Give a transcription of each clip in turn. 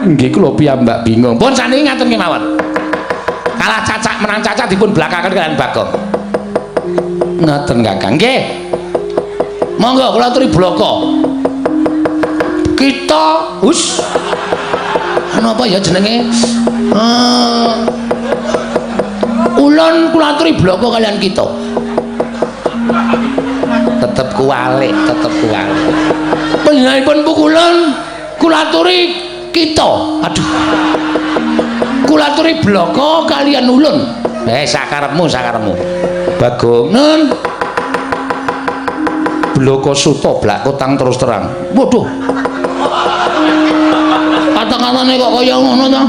Nggih kula piyambak bingung. Pun saniki ngaten kemawon. Kalah cacak menang cacak dipun blakaken kaliyan Bagong. Ngoten Kakang. Nggih. Monggo kula aturi blaka. Kita hus. Anu apa ya jenenge? Ulun kula aturi blaka kaliyan kita. Tetep kuwalik, tetep kuwalik. Panjenenganipun pukulan kula aturi kita. Aduh. Kula aturi blaka kaliyan ulun. Sakarepmu, sakarepmu. Bagong, nun. Blaka suta blak kotang terus terang. Waduh. Kata-katane kok kaya ngono to?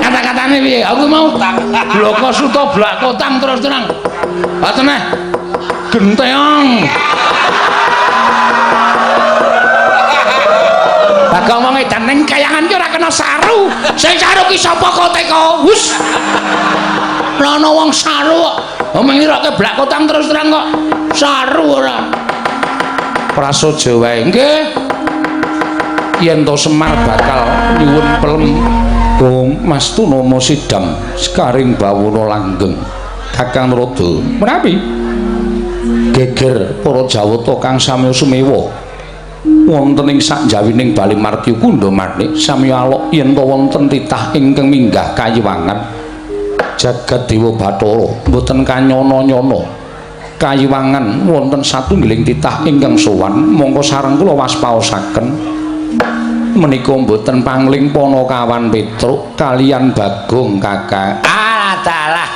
Kata-katane piye? Aku mau blaka suta blak kotang terus terang. Ha teneh. Genteong. Bagong wong edan ning kayangan ki ora kena saru. Sing saru ki sapa kok teko? Hus. Ora ana wong saru kok. Wong ngiroke blak kotang terus terang kok saru ora. Prasaja wae. Nggih. Yen to Semar bakal nyuwun pelem Mas Tunama Sidam sekaring bawana langgeng. Kakang Narada, menawi geger para Jawata kang samya sumewa wonten ing sakjawining Bali Martya Kundha Manik samya alok yen to wonten titah ingkang minggah kayiwangan jagat dewa Bathara mboten kanyana-nyana kayiwangan wonten satunggiling titah ingkang sowan mongko sareng kula waspaosaken menika mboten pangling Panakawan Petruk kaliyan Bagong Kakang. Ah dalah.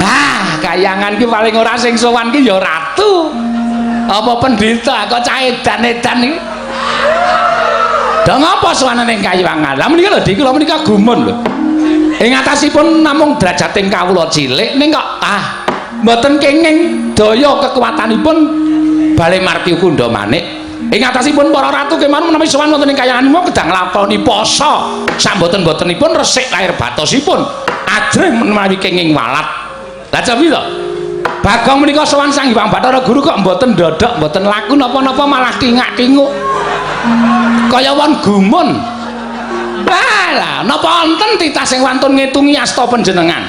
Ah, kayangan ki paling ora sing sowan ki ya ratu. Apa pendhita kok cah edan-edan iki? Do ngapa sowan ning kayiwangan? Lah menika lho Dik, kula menika gumun lho. Ing atasipun namung drajating kawula cilik ning kok ah mboten kenging daya kekuatanipun Bale Martya Kundha Manik. Ing atasipun para ratu kemawon menawi sowan wonten ing kayangan kedah nglakoni poso. Samboten-botenipun resik lahir batosipun. Ajrih menawi kenging walat. Lah cobi to. Bagong menika sowan Sang Hyang Bathara Guru kok mboten ndodhok, mboten laku napa-napa malah tingak-tinguk. Kaya wong gumun. Lah, napa wonten titah sing wantun ngitungi asta panjenengan?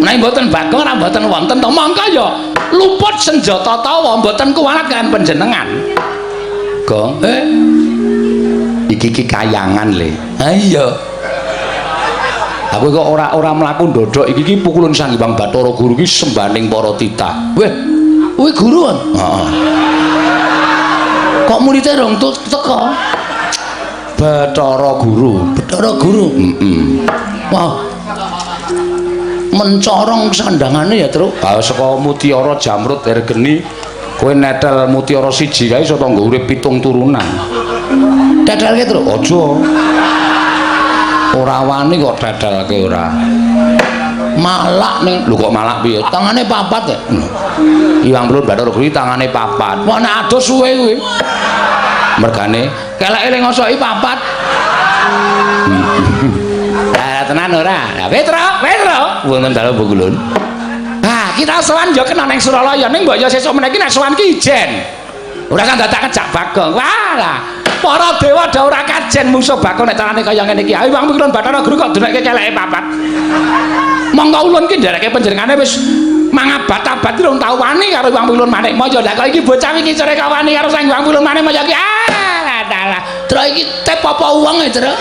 Nek mboten Bagong ora mboten wonten to mongko ya luput senjata tawa mboten kuwalat kaliyan panjenengan. Gong, iki ki kayangan le. Ha iya. Aku kok ora mlaku ndodhok iki ki pukulun Sang Hyang Bathara Guru ki sembaning para titah. Weh, kuwi guru. Heeh. Kok muridé rong teko? Bathara Guru, Bathara Guru. Heeh. Wah. Mencorong sandangane ya, Truk. Ha saka mutiara jamrut ergeni kowe netel mutiara siji kae iso tangga urip 7 turunan. Tetelke, Truk. Aja. Ora wani kok tetelke ora. Malak ning. Lho kok malak piye? Tangane papat ya. Iwang Pelun Bathara Guru tangane papat. Wah nek adoh suwe kuwi. Mergane keleke ning ngosoki papat. Lah tenan ora? Lah Petro, Petro, wonten dalem Bogulun. Ah, kita sowan ya kena ning Suralaya ning mbok ya sesuk meneh iki nek sowan ki ijen. Ora kan dadak ngejak Bagong. Wah lah. Para dewa do ora kajen mungsuh Bagong nek carane kaya ngene iki. Ayo Wang Pikulun Bathara Guru kok denekke keleke papat. Monggo ulun ki ndereke panjenengane wis mangabad-abad ki rong tau wani karo Wang Pikulun Manikmaya. Lah kok iki bocah iki sore kok wani karo Sang Wang Pikulun Manikmaya ki. Ah, lah dalah. Truk iki tep apa wong e, Truk?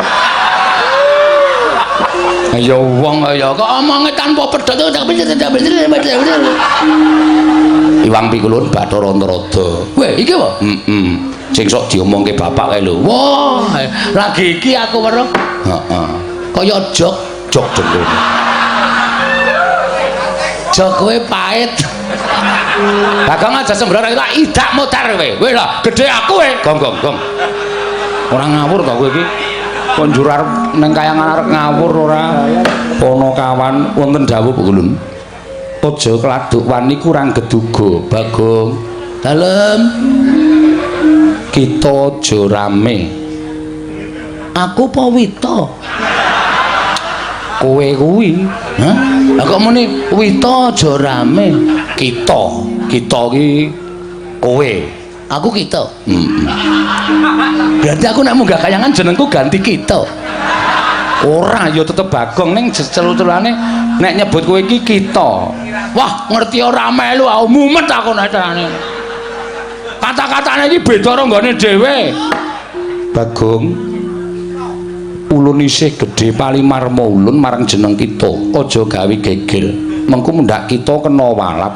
Ya wong ya kok omonge tanpa pedhot. Iwang Pikulun Bathara Narada. Weh, iki apa? Heeh. Sing sok diomongke bapak kae lho. Wah, lagi iki aku weruh. Heeh. Kaya jok, jok jendul. Jok kowe pahit. Bagong aja sembrono tak idak modar kowe. Kowe lah gedhe aku kowe. Gong gong gong. Ora ngawur to kowe iki. Kok njur arep ning kayangan arep ngawur ora? Panakawan wonten dawuh Ulun. Aja kladuk wani kurang geduga, Bagong. Dalem. Kita aja rame. Aku apa Wita? Kowe kuwi. Hah? Lah kok muni Wita aja rame? Kita, kita ki kowe. Aku kita. Heeh. Berarti aku nek munggah kayangan jenengku ganti kita. Ora, ya tetep Bagong ning celu-celane nek nyebut kowe iki kita. Wah, ngerti ora melu aku mumet aku nek carane. Kata-katane iki beda karo nggone dhewe. Bagong, ulun isih gedhe palimarma ulun marang jeneng kita. Aja gawe geger. Mengko mundhak kita kena walap.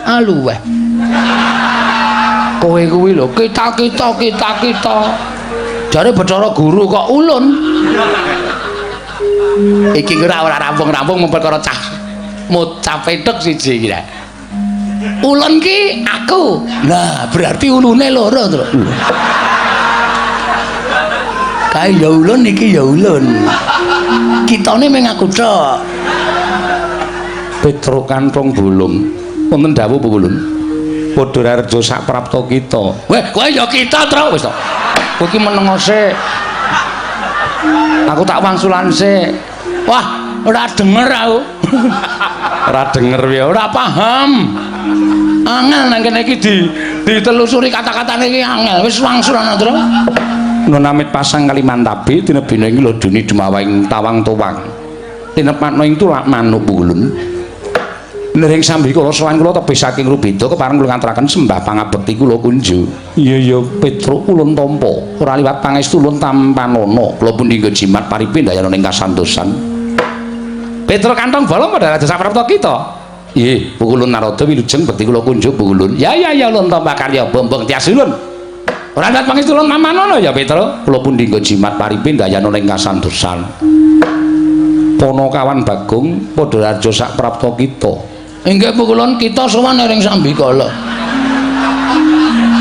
Aluweh. Kowe kuwi lho, kita kita kita kita. Jare Bathara Guru kok ulun. Iki ora rampung-rampung mung perkara cah mocap petuk siji iki. Ulun ki aku. Nah, berarti ulune loro, Tru. Kae ya ulun iki ya ulun. Kitane mung aku tok. Petruk Kantong Bolong. Wonten dawuh Bu Ulun. Padha rareja sak prapta kita. Weh, kowe ya kita, Tru, wis to. Kowe iki menengo sik. Aku tak wangsulan sik. Wah, ora denger aku. Ora denger ya. Ora paham. Angel nang kene iki ditelusuri kata-katane iki angel. Wis wangsulan, Tru. Nun amit pasang Kalimantabi tinebina ing loduni dumawaing tawang towang. Tinepatna ing tulak manuk Bu Ulun. Nering sambikala sowan kula tebih saking Rubeda kepareng kula ngaturaken sembah pangabekti kula kunju. Iya ya Petruk ulun tampa. Ora liwat pangestu ulun tampanana. Kula pundi nggo jimat paripindayana ing kasantosan. Petruk Kantong Bolong padha raja saprapta kita. Nggih, Bu Ulun Narada wilujeng bekti kula kunjuk Bu Ulun. Ya ya ya ulun tampa karya bombong tias ulun. Ora liwat pangestu ulun tampanana ya Petruk. Kula pundi nggo jimat paripindayana ing kasantosan. Ponokawan Bagong padha raja saprapta kita. Inggih Bu Kulon kita sowan ring sambikala.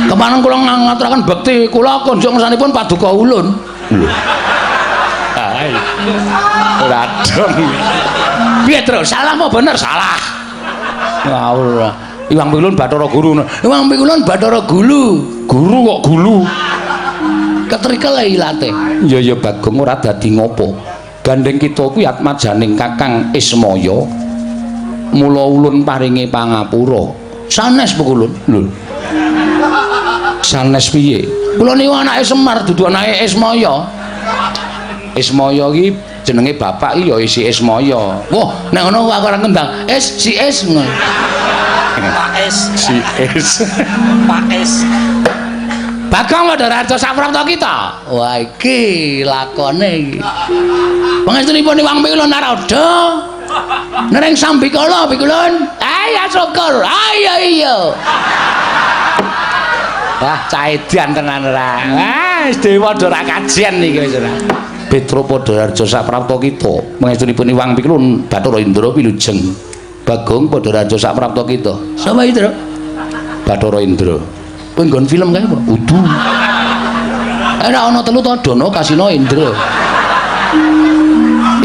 Kepareng kula ngaturaken bekti kula kunjuk ngersanipun paduka ulun. Lho. Hai. Ora dong. Piye, Tru? Salah apa bener? Salah. Ngawur. Iwang Pikulun Bathara Guru. Iwang Pikulun Bathara Gulu. Guru kok gulu. Ketrikel ilate. Ya ya Bagong ora dadi ngopo. Gandeng kita kuwi atmajaning Kakang Ismaya. Mula ulun paringi pangapura. Sanes Bu Kulun. Lho. Sanes piye? Kula niku anake Semar dudu anake Ismaya. Ismaya iki jenenge bapak iki ya isi Ismaya. Wah, nek ngono aku ora kendang. S si S ngono. Pak S. Si S. Pak S. Bagong padha raja saprapta kita. Wah, iki lakone iki. Pangestunipun Iwang Pikulun Narada. Nering sambikala Pikulun. Ayo syukur. Ayo iya. Wah, caedan tenan ora. Wah, wis dewa ora kajian iki wis ora. Petro padha raja saprapta kita. Pangestunipun Iwang Pikulun Bathara Indra wilujeng. Bagong padha raja saprapta kita. Sapa iki, Tru? Bathara Indra. Kowe nggon film kae apa? Udu. Ora ana telu to Dono Kasino Indra.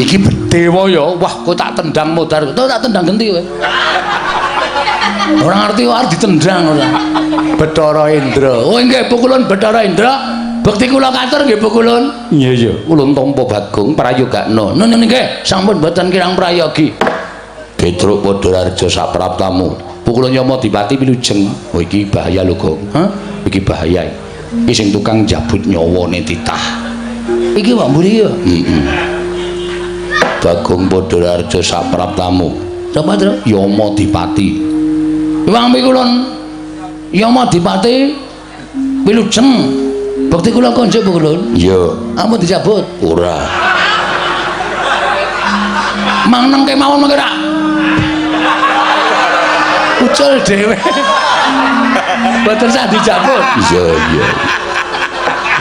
Iki dewa ya. Wah, kowe tak tendang modar. Kowe tak tendang genti kowe. Ora ngerti kok arep ditendang ora. Bathara Indra. Oh nggih pukulun Bathara Indra. Bekti kula katur nggih pukulun. Iya iya, ulun tampa Bagong prayogakna. Nun nggih, sampun boten kirang prayogi. Petruk padha raja sapraptamu. Pukulun Yama Dipati wilujeng. Oh iki bahaya lho, Gong. Hah? Iki bahaya. Iki sing tukang jabut nyawane titah. Iki wae mburi iki. Heeh. Bagong padha raja sapraptamu. Sapa, Tru? Yama Dipati. Iwang pikulun Yama Dipati wilujeng. Bekti kula konjuk pukulun. Iya. Ampun dicabut. Ora. Mangneng kemawon mengke ra. Ucul dhewe. Boten sah dicabut. Iya iya.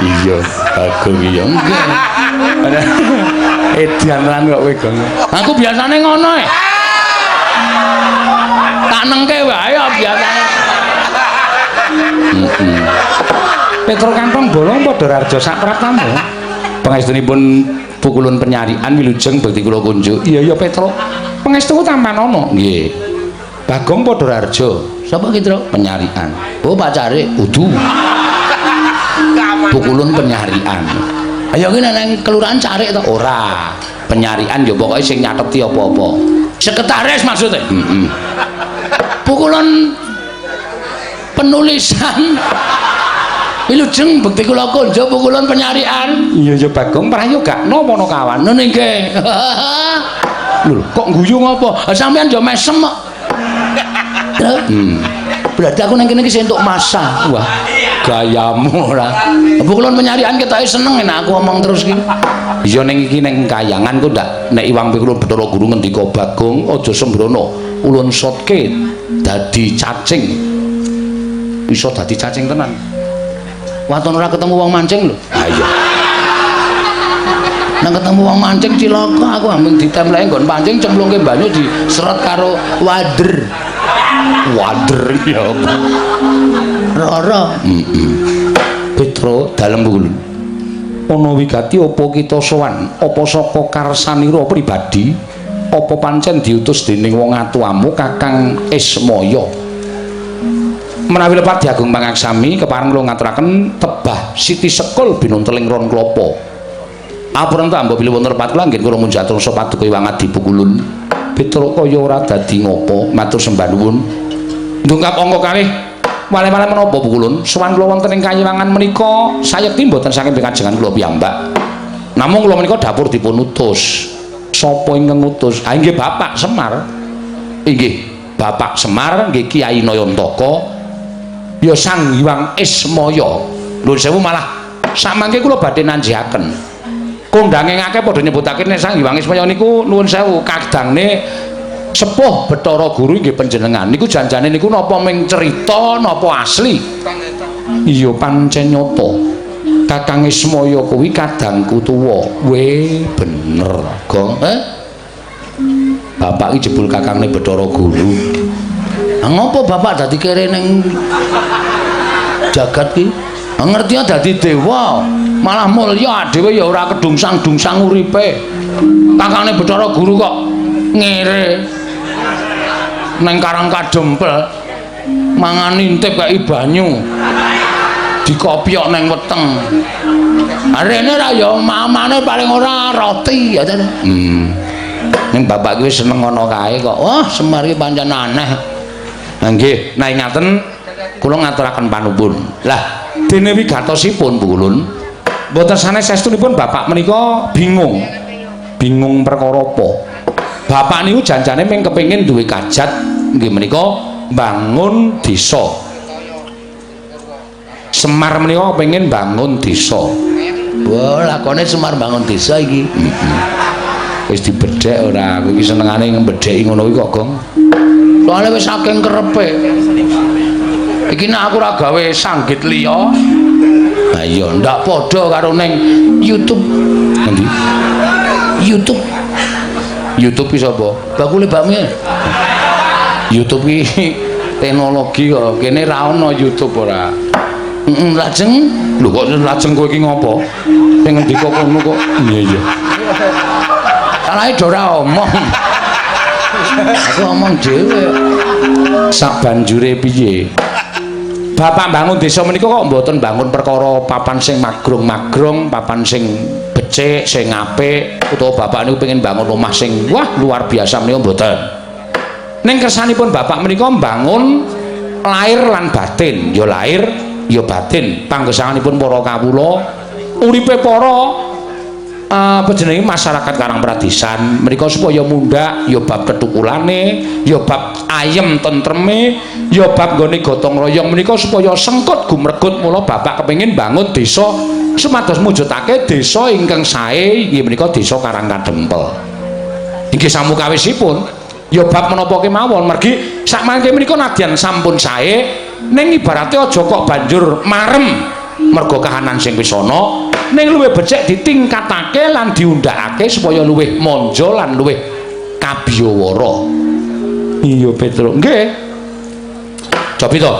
Iya, Bagong iya. Nggih. Edan lan kok kowe, Gong. Aku biasane ngono e. Tak nengke wae ya biasane. Heeh. Petro Kantong Bolong padha raja sapraptamu. Pangestunipun pukulun penyarian wilujeng bekti kula kunjuk. Iya iya Petro. Pangestuku tampanana. Nggih. Bagong padha raja Sapa ki, Tru? penyarian. Oh, pacare. Udu. Pukulun penyarian. Ayo ki nang kelurahan carik to. Ora. Penyarian ya pokoke sing nyateti apa-apa. Sekretaris maksudnya. Heeh. Pukulun penulisan Wilujeng bekti kula konjo pukulun penyarian. Iya ya Bagong, prayogakno Panakawan. Ngono nggih. Lho, kok guyu ngopo? Ah, sampean yo mesem kok. Berarti aku nang kene iki entuk masa. Wah, gayamu ora. Pukulun penyarian ketoke seneng nek aku omong terus ki. Iya ning iki ning kayangan ku ndak nek Iwang Pikulun Bathara Guru ngendika Bagong aja sembrono, ulun sotke dadi cacing. Iso dadi cacing tenan. Waton ora ketemu wong mancing lho. Ha iya. Nang ketemu wong mancing cilaka aku ambeng ditempleki nggon pancing cemplungke banyu diseret karo wader. Wader ya apa? Rara. Heeh. Petro dalem pukulun. Ana wigati apa kita sowan? Apa saka karsanira pribadi? Apa pancen diutus dening wong atuamu Kakang Ismaya? Menawi lepat Diagung Pangaksami kepareng kula ngaturaken tebah Siti Sekul binunteling ron klapa. Apunten ta mbok bilih wonten lepat kula nggih kula munjatur rasa paduka Iwang Adi Pukulun. Petruk kaya ora dadi ngopo, matur sembah nuwun. Ndungkap angka kalih wale-wale menapa Pukulun? Sowan kula wonten ing kayiwangan menika sayekti mboten saking pikajengan kula piyambak. Namung kula menika dapur dipun utus. Sapa ingkang ngutus? Ah inggih Bapak Semar. Inggih Bapak Semar nggih Kyai Nayantaka. Ya Sang Hyang Ismaya. Nuwun sewu malah samangke kula badhe nanjiaken. Kondange akeh padha nyebutake nek Sang Hyang Ismaya niku nuwun sewu kadangne sepuh Bathara Guru inggih panjenengan. Niku janjane niku napa ming cerita napa asli? Iya pancen nyata. Kakang Ismaya kuwi kadangku tuwa. We bener, Gong. Eh? Bapak iki jebul kakangne Bathara Guru. Ah ngopo bapak dadi kere ning jagat ki? Ah ngerti dadi dewa, malah mulya dhewe ya ora kedungsang-dungsang uripe. Kakangne Bathara Guru kok ngere neng Karang Kadempel mangan intip kaya banyu. Dikopyok neng weteng. Arene ra ya mamane paling ora roti ya ta. Ning bapak kuwi seneng ngono kae kok. Wah, Semar iki pancen aneh. Nah nggih, nah ngaten kula ngaturaken panuwun. Lah, dene wigatosipun Pukulun, mboten sanes saestunipun bapak menika bingung. Bingung perkara apa? Bapak niku janjane mung kepengin duwe kajat nggih menika bangun desa. Semar menika kepengin bangun desa. Wah, lakone Semar bangun desa iki. Wis dibedhek ora? Aku iki senengane ngbedheki ngono kuwi kok, Gong. Soale wis saking kerepe. Iki nek aku ora gawe sanggit liya. Ha iya, Ndak padha karo ning YouTube. Endi? YouTube. YouTube ki sapa? Bakule bakmi. YouTube ki teknologi kok. Kene ra ono YouTube ora. Heeh, lajeng Lho kok lajeng kowe iki ngopo? Sing ngendika kono kok. Iya iya. Salahe do ora omong. Aku omong dhewe. Sabanjure piye? Bapak bangun desa menika kok mboten bangun perkara papan sing magrong-magrong, papan sing becik, sing apik, utawa bapak niku pengen bangun omah sing wah luar biasa menika mboten. Ning kersanipun bapak menika mbangun lahir lan batin, ya lahir ya batin. Panggesanganipun para kawula, uripe para apa jenenge masyarakat Karang Pradisan menika supaya mundhak ya bab ketukulane, ya bab ayem tentreme, ya bab nggone gotong royong menika supaya sengkut gumregut. Mula bapak kepengin bangun desa supados mujudake desa ingkang sae inggih menika desa Karang Kadempel. Inggih samukawisipun ya bab menapa kemawon mergi sakmangke menika nadyan sampun sae ning ibarate aja kok banjur marem merga kahanan sing wis ana, ning luwih becik ditingkatake lan diundhakake supaya luwih manja lan luwih kabiyawara. Iya Petruk, nggih. Cobi to.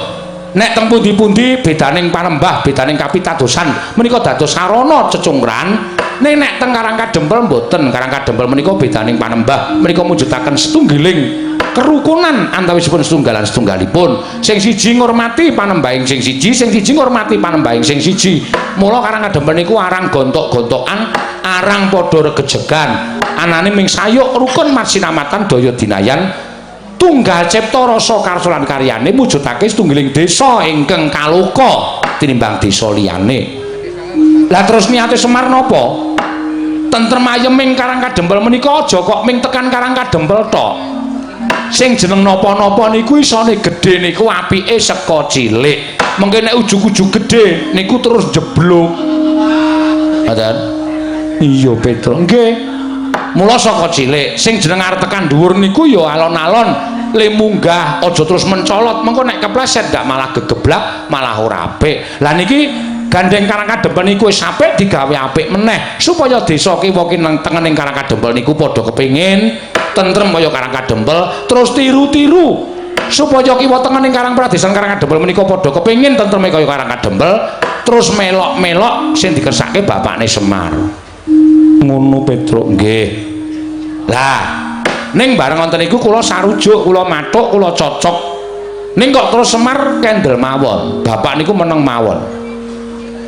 Nek teng pundi-pundi bedaning panembah, bedaning kapitadosan menika dados sarana cecungran. Ning nek teng Karang Kadempel mboten. Karang Kadempel menika bedaning panembah menika mujudaken setunggiling kerukunan antawisipun setunggalan setunggalipun. Sing siji ngurmati panembahing sing siji, sing siji ngurmati panembahing sing siji. Mula Karang Kadempel niku arang gontok-gontokan, arang padha regejegan. Anane ming sayuk rukun masinamatan daya dinayan tunggal cipta rasa karsa lan karyane mujudake setunggiling desa ingkang kaloka. tinimbang desa liyane. Lah terus niate Semar napa? Tentrem ayem ing Karang Kadempel menika aja kok ming tekan Karang Kadempel tok. Sing jeneng napa-napa niku isone gedhe niku apike saka cilik. Mengke nek ujug-ujug gedhe niku terus jeblok. Ngoten. Iya Petruk, nggih. Mula saka cilik sing jeneng arep tekan dhuwur niku ya alon-alon le munggah, aja terus mencolot, mengko nek kepleset gak malah gegeblak, malah ora apik. Lah niki gandeng Karang Kadempel niku wis apik digawe apik meneh supaya desa kiwa kineng tengening Karang Kadempel niku padha kepengin tentrem kaya Karang Kadempel, terus tiru-tiru supaya kiwa tengening Karang Pradesan Karang Kadempel menika padha kepengin tentreme kaya Karang Kadempel, terus melok-melok sing dikersake bapakne Semar. Ngono Petruk, nggih. Lah ning bareng wonten niku kula sarujuk, kula mathuk, kula cocok. Ning kok terus Semar kendel mawon, bapak niku meneng mawon.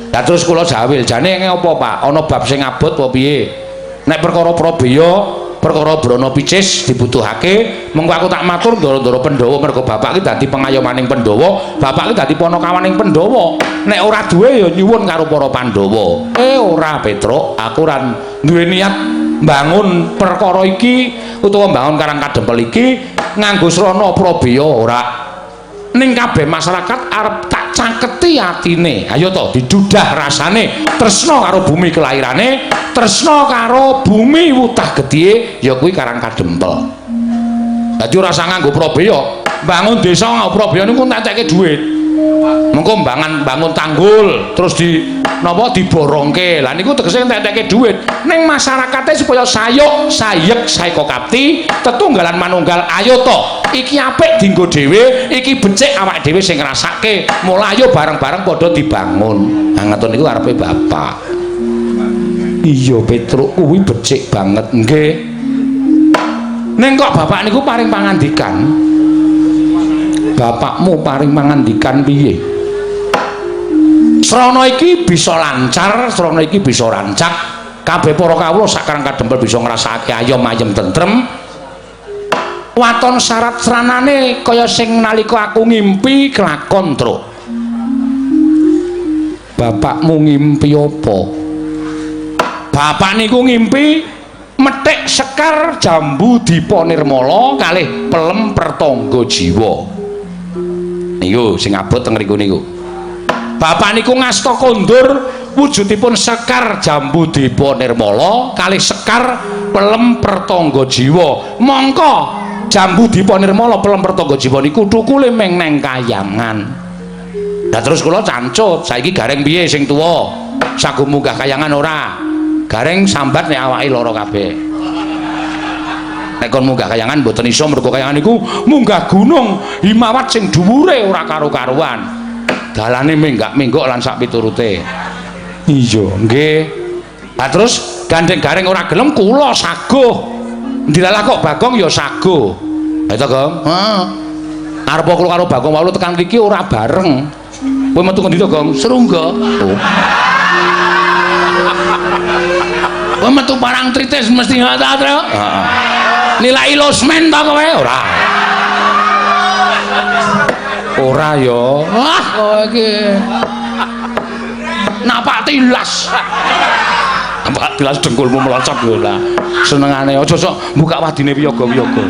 Lah terus kula jawil, jane apa Pak? Ana bab sing abot apa piye? Nek perkara Prabeya, perkara Brana Picis dibutuhake, mengko aku tak matur ndara-ndara Pandhawa mergo bapak iki dadi pengayomaning Pandhawa, bapak iki dadi panakawaning Pandhawa. Nek ora duwe ya nyuwun karo para Pandhawa. Ora Petruk, aku ora duwe niat mbangun perkara iki utawa mbangun Karang Kadempel iki nganggo srana Prabeya ora. Ning kabeh masyarakat arep tak caketi atine. Ayo to didudah rasane, tresna karo bumi kelairane, tresna karo bumi wutah getihe ya kuwi Karang Kadempel. Dadi ora usah nganggo Prabeya, bangun desa nganggo Prabeya niku entek-entekke dhuwit. Mengko bangun tanggul terus di napa diborongke. Lah niku tegese entek-entekke dhuwit. Ning masyarakate supaya sayuk, sayek, saeka kapti, tetunggalan manunggal, ayo to. Iki apik dienggo dhewe, iki becik awak dhewe sing ngrasake. Mula ayo bareng-bareng padha dibangun. Ha ngoten niku karepe bapak. Iya Petruk kuwi becik banget nggih. Ning kok bapak niku paring pangandikan? Bapakmu paring pangandikan piye? Srana iki bisa lancar, srana iki bisa rancak, kabeh para kawula sak Karang Kadempel bisa ngrasakake ayom ayem tentrem. Waton syarat sranane kaya sing nalika aku ngimpi kelakon, Truk. Bapakmu ngimpi apa? Bapak niku ngimpi methik sekar jambu dipa nirmala kalih pelem pertangga jiwa. Niku sing abot teng ngriku niku. Bapak niku ngasta kondur wujudipun sekar jambu dipa nirmala kalih sekar pelem pertangga jiwa. Mongko jambu dipa nirmala pelem pertangga jiwa niku thukule meng neng kayangan. Lah terus kula cancut, saiki Gareng piye sing tuwa? Sago munggah kayangan ora? Gareng sambat nek awake lara kabeh. Nek kon munggah kayangan mboten iso mergo kayangan niku munggah gunung Himawat sing dhuwure ora karo-karuan. Dalane menggak-menggok lan sak piturute. Iya, nggih. Lah terus gandeng Gareng ora gelem kula saguh. Ndilalah kok Bagong ya saguh. Ha to, Gong? Heeh. Arep kula karo Bagong walu tekan mriki ora bareng. Kowe metu ngendi to, Gong? Serungga. Oh. Kowe metu parang tritis mesti ngono ta, Tru? Heeh. Nilai losmen ta kowe? Ora. Ora ya. Wah, kowe iki. Napak tilas. Napak tilas dengkulmu melocot lho lah. Senengane aja sok buka wadine wiyaga-wiyaga.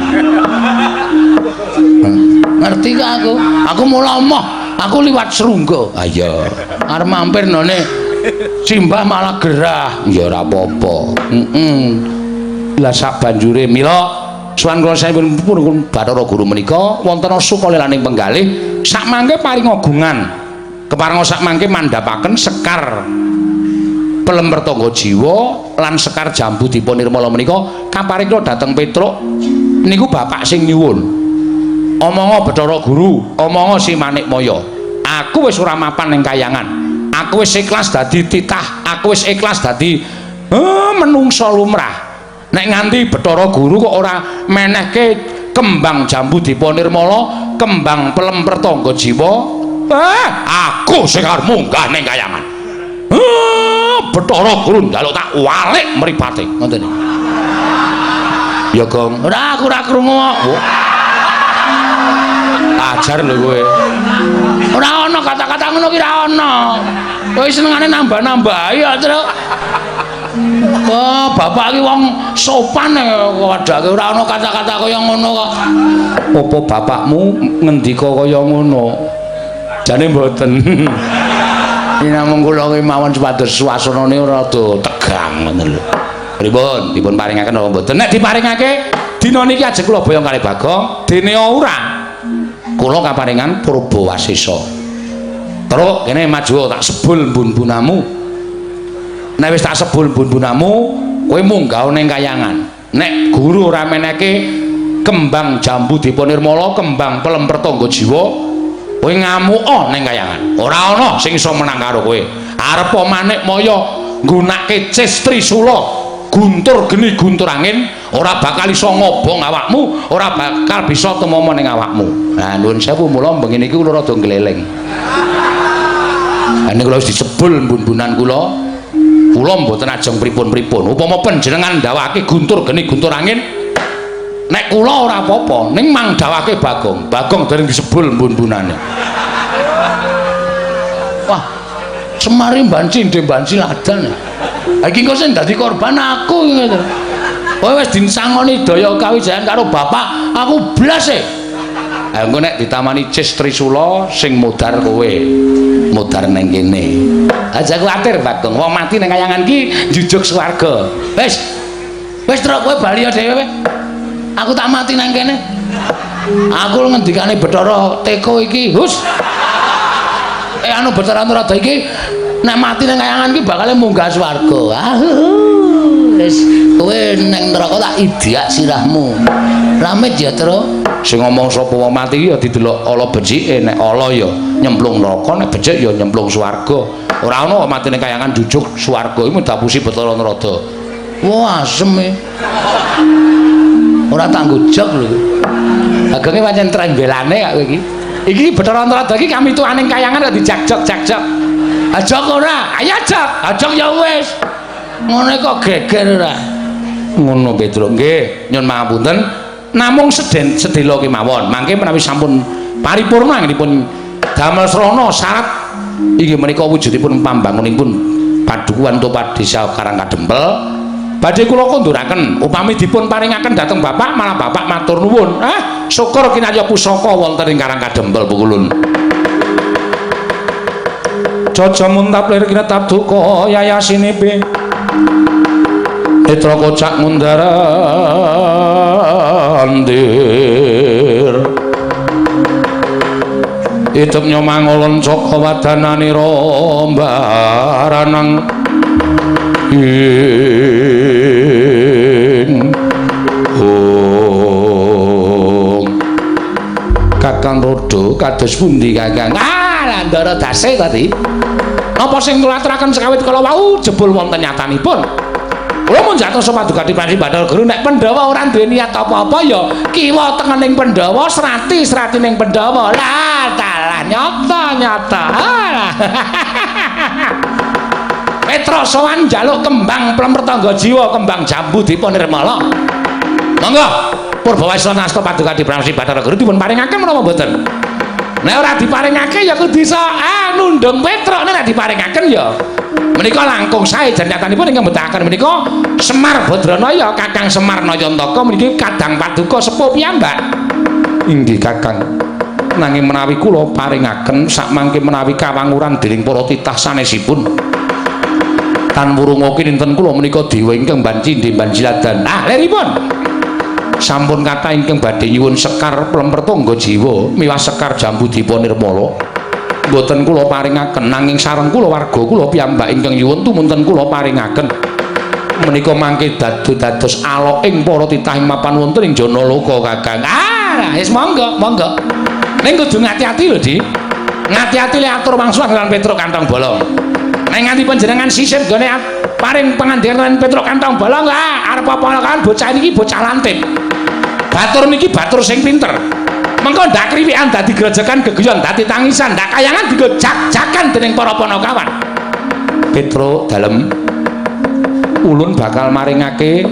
Ngerti gak aku? Aku mula moh, aku liwat Serungga. Ah iya. Arep mampir none simbah malah gerah. Ya ora apa-apa. Heeh. Lah sak banjure mila sowan kula sampun Bathara Guru menika wonten sukalelaning penggalih sak mangke paring agungan. Keparenga sak mangke mandhapaken sekar pelem pertangga jiwa lan sekar jambu dipa nirmala menika kaparing dhateng Petruk niku bapak sing nyuwun. Omongo Bathara Guru, omongo Si Manikmaya. Aku wis ora mapan ning kayangan. Aku wis ikhlas dadi titah, aku wis ikhlas dadi menungsa lumrah. Nek nganti Bathara Guru kok ora menehke kembang jambu dipa nirmala, kembang pelem pertangga jiwa, aku sing arep munggah ning kayangan. Bathara Guru njaluk tak walik mripate. Ngoten. Ya, Gong. Ora, aku ora krungu. Oh. Ajar lho kowe. Ora ana ana kata-kata ngono ki ora ana. Kowe senengane nambah-nambahi ya, Truk. Wah, bapak ki wong sopan padake ora ana kata-kata kaya ngono kok. Apa bapakmu ngendika kaya ngono? Jane mboten. Iki namung kula ki mawon supados suasanane rada tegang ngono lho. Pripun? Dipun paringaken apa mboten? Nek diparingake dina niki ajeng kula boyong kalih Bagong, dene ora. Kula kaparingan Purba Wasesa. Truk kene maju tak sebul bun-bunamu. Nek wis tak sebul bun-bunamu, kowe munggah ning kayangan. Nek guru ora meneke kembang jambu dipa nirmala, kembang pelem pertangga jiwa, kowe ngamuka ning kayangan. Ora ana sing iso menang karo kowe. Arepa manik maya nggunake cis trisula, guntur geni guntur angin, ora bakal iso ngobong awakmu, ora bakal bisa tumama ning awakmu. Nah, nuwun sewu mula bengi niki kula rada ngleleng. Lah niku kula wis disebul bun-bunan kula. Kula mboten ajeng pripun-pripun. Upama panjenengan ndawake guntur geni guntur angin, nek kula ora apa-apa, ning mang dawake Bagong. Bagong dereng disebul bun-bunane. Wah, Semari banci ndhe banci ladan. Ha iki engko sing dadi korban aku iki to. Kowe wis dinsangoni daya kawijayan karo bapak, aku blas e. Ha engko nek ditamani cis trisula sing modar kowe. Modar ning kene. Aja kuwatir Bagong, wong mati ning kayangan ki njujuk swarga. Wis. Wis truk kowe bali ya dhewe. Aku tak mati nang kene. Aku ngendikane Bathara Teko iki, hus. Anu Bathara Antaradha iki nek mati nang kayangan ki bakal munggah swarga. Ah, wis kowe ning neraka tak idyak sirahmu. Ramit ya, Truk. Sing ngomong sapa wong mati ya didelok ala becike, nek ala ya nyemplung neraka, nek becik ya nyemplung swarga. Ora ana wong mati ning kayangan jujuk swarga iku dapusi Bathara Narada. Wah, asem e. Ora tanggo jog lho. Agonge pancen trembelane kok kowe iki. Iki Bathara Narada iki kami tuaning kayangan kok dijak-jok-jak-jok. Ajok ora? Ayo ajok. Ajok ya wis. Ngono kok geger ora. Ngono Petruk nggih, nyun pangapunten. Namung seden sedhela kemawon. Mangke menawi sampun paripurna anggenipun damel srana syarat inggih menika wujudipun pambangunipun padukuhan utawa desa Karangkadempel badhe kula konduraken upami dipun paringaken dhateng bapak malah bapak matur nuwun. Ah, syukur kinarya pusaka wonten ing Karangkadempel pukulun. Jaja muntap lir kinetap duka yayasinipi Netra kocak mundar andir Idep nyomangolon caka wadananira mbaranang ing ong Kakang Rodo kados pundi Kakang? Ah, Ndara dase tadi. Napa sing kula aturaken sekawit kala wau jebul wonten nyatanipun? Kula mun jatosa paduka Pransi Bathara Guru nek Pandhawa ora duwe niat apa-apa ya kiwa tengening Pandhawa, srati sratining Pandhawa. Lah, dalah nyata-nyata. Ah. Petruk sowan njaluk kembang plem pertangga jiwa, kembang jambu dipa nirmala. Monggo Purba Wasesa nasta paduka Pransi Bathara Guru dipun paringaken menapa mboten? Nek ora diparingake ya kudu iso nundung Petruk, nek diparingaken ya menika langkung sae janyatanipun ingkang betahaken menika Semar Badranaya Kakang Semar Nayantaka meniki kadang paduka sepuh piyambak. Inggih Kakang. Nanging menawi kula paringaken sakmangke menawi kawanguran dening para titah sanesipun tan wurunga kinten kula menika dewa ingkang banci banjiladan. Ah, leripun. Sampun kathah ingkang badhe nyuwun sekar plem pertangga jiwa miwah sekar jambu dipa nirmala. Mboten kula paringaken nanging sareng kula warga kula piyambak ingkang nyuwun tumunten kula paringaken. Menika mangke dados aloking para titah ing mapan wonten ing Janaloka Kakang. Ah, wis monggo, monggo. Ning kudu ngati-ati lho, Di. Ngati-ati le atur wangsulan lan Petruk Kantong Bolong. Nek nganti panjenengan sisip gone paring pangandikan Petruk Kantong Bolong, ah arep apa kan bocah niki bocah lantip. Batur niki batur sing pinter. Mengko ndak kriwikan dadi grojogan geguyon dadi tangisan, ndak kayangan digo jak-jakan dening para panakawan. Petruk dalem ulun bakal maringake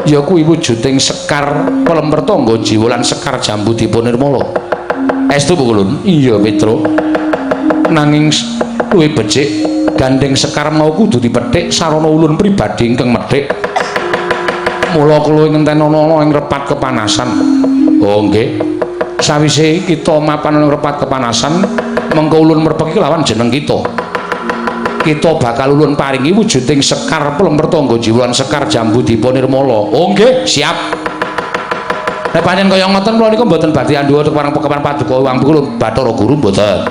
ya kuwi wujuding sekar pelem pertangga jiwa lan sekar jambu dipa nirmala. Estu ulun? Iya Petruk. Nanging luwih becik gandeng sekar mau kudu dipethik sarana ulun pribadi ingkang methik. Mula kula ngentenono ing repat kepanasan. Oh nggih. Sawise kita mapan ing repat kepanasan, mengko ulun merpeki lawan jeneng kita. Kita bakal ulun paringi wujuding sekar Pelemper Tangga Jiwa lan sekar Jambu Dipa Nirmala. Oh nggih, siap. Nek pancen kaya ngoten kula niku mboten badhe andhuwa kepareng pekapan paduka Hyang Pikulun Bathara Guru mboten.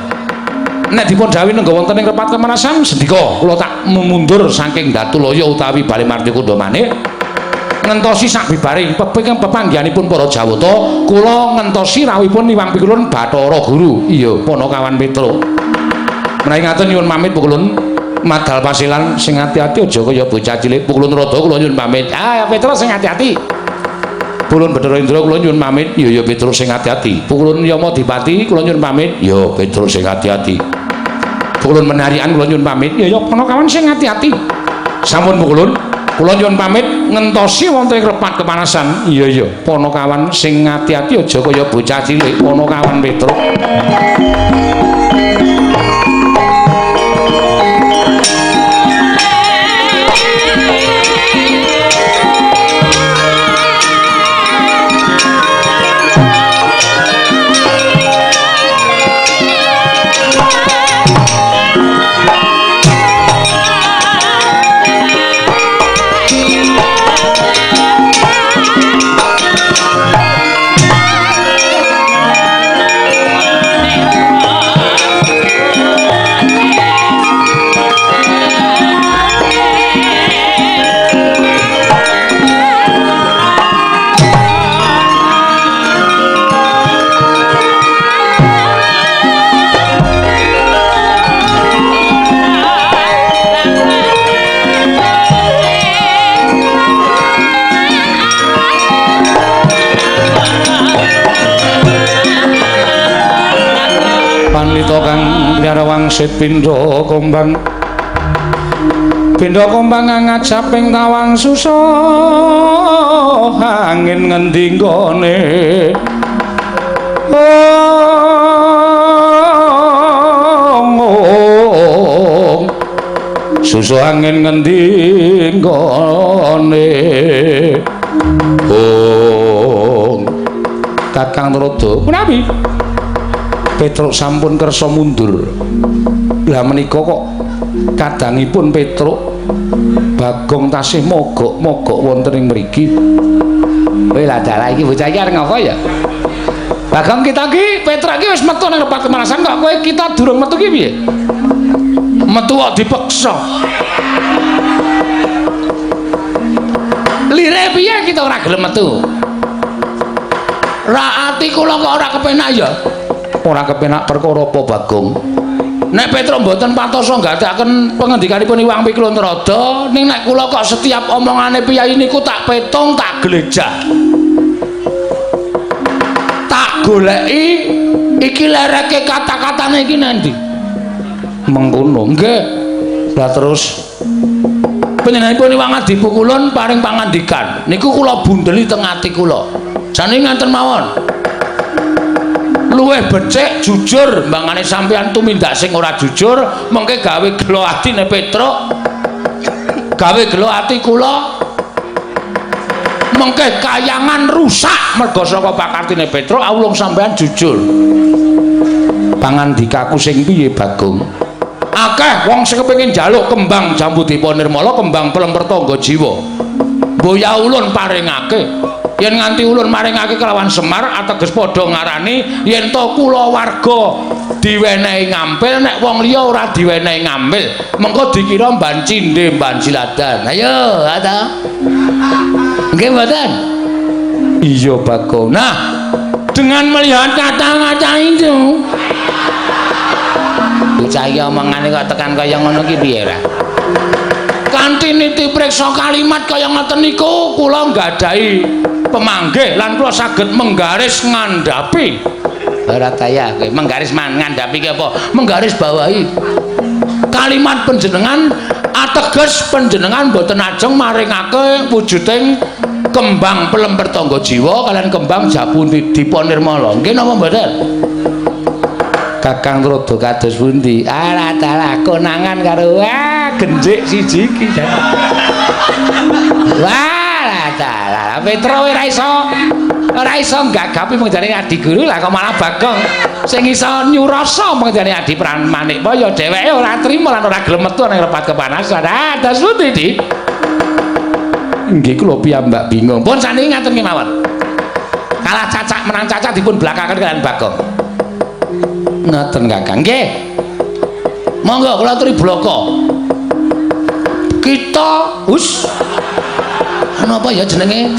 Nek dipun dhawuhi nengga wonten ing repat kepanasan sendika kula tak mundur saking Datulaya utawi Bale Martikanda manik ngentosi sak bibare pepanggihanipun para Jawata, kula ngentosi rawuhipun Hyang Pikulun Bathara Guru. Iya, Panakawan Petruk. Menawi ngaten nyuwun pamit Pukulun. Madal pasilan sing ati-ati aja kaya bocah cilik. Pukulun Rada kula nyuwun pamit. Ah, Petruk sing ati-ati. Pukulun Bathara Indra kula nyuwun pamit. Ya ya Petruk sing ati-ati. Pukulun Yamadipati kula nyuwun pamit. Ya Petruk sing ati-ati. Pukulun Menarian kula nyuwun pamit. Ya ya Panakawan sing ati-ati. Sampun Pukulun, kula nyuwun pamit ngentosi wonten ing repat kepanasan. Iya iya Panakawan sing ati-ati aja kaya bocah cilik. Panakawan Petruk. Panlita kang piara wangsit pindha kombang pindha kombang ngajaping tawang susa angin ngendi nggone ong susa angin ngendi nggone ong. Kakang Rada punawi Petruk sampun kersa mundur. Lah menika kok kadangipun Petruk Bagong tasih mogok-mogok wonten ing mriki. Kowe lah dalah iki bocah iki arep ngapa ya? Bagong kita iki Petruk iki wis metu nang repat kepanasan kok kowe kita durung metu ki piye? Metu kok dipeksa. Lire piye kita ora gelem metu? Ra ati kula kok ora kepenak ya. Ora kepenak perkara apa Bagong? Nek Petruk mboten patosa nggatekaken pengendikanipun Hyang Pikulun Rada, ning nek kula kok setiap omongane piyayi niku tak petung, tak glejah. Tak goleki iki lereke kata-katane iki nandi. Mengkono. Nggih. Lah terus panjenenganipun Hyang Adipukulun paring pangandikan. Niku kula bundeli teng ati kula. Jane ngaten mawon. Luwih becik jujur mbangane sampeyan tumindak sing ora jujur mengke gawe gelo atine Petruk, gawe gelo ati kula, mengke kayangan rusak merga saka pakartine Petruk. Awulung sampeyan jujur. Pangandikaku sing piye Bagong? Akeh wong sing kepengin njaluk kembang Jambu Dipa Nirmala, kembang Pelemper Tangga Jiwa. Mboya ulun paringake. Yen nganti ulun maringake kelawan Semar ateges padha ngarani yen to kula warga diwenehi ngampil, nek wong liya ora diwenehi ngampil mengko dikira mban cindhe mban siladan. Ayo ta nggih mboten? Iya Bagong. Nah, dengan melihat kata-kata itu bocah iki omongane kok tekan kaya ngono ki piye ra? Kanthi niti priksa kalimat kaya ngoten niku kula nggadahi pemanggih lan kula saged menggaris ngandhapi. Ora kaya kowe menggaris ngandhapi ki apa? Menggaris bawahi kalimat panjenengan ateges panjenengan mboten ajeng maringake wujuding kembang Pelemper Tangga Jiwa kalian kembang Jambu Dipa Nirmala. Nggih napa mboten? Kakang Tuladha kados pundi? Alah dalah konangan karo wah genjik siji iki. Wah, dalah Petro ora iso gagapi mengjane adi guru lah kok malah Bagong sing iso nyurasa mengjane adi Manikmaya dheweke ora trima lan ora gelem metu ning repat kepanasan. Ah, dados pundi, Di? Nggih kula piyambak bingung. Pun saniki ngaten kemawon. Kalah cacak menang cacak dipun blakaken kalian Bagong. Ngoten Kakang. Nggih. Monggo kula aturi blaka. Kita hus. Napa ya jenenge?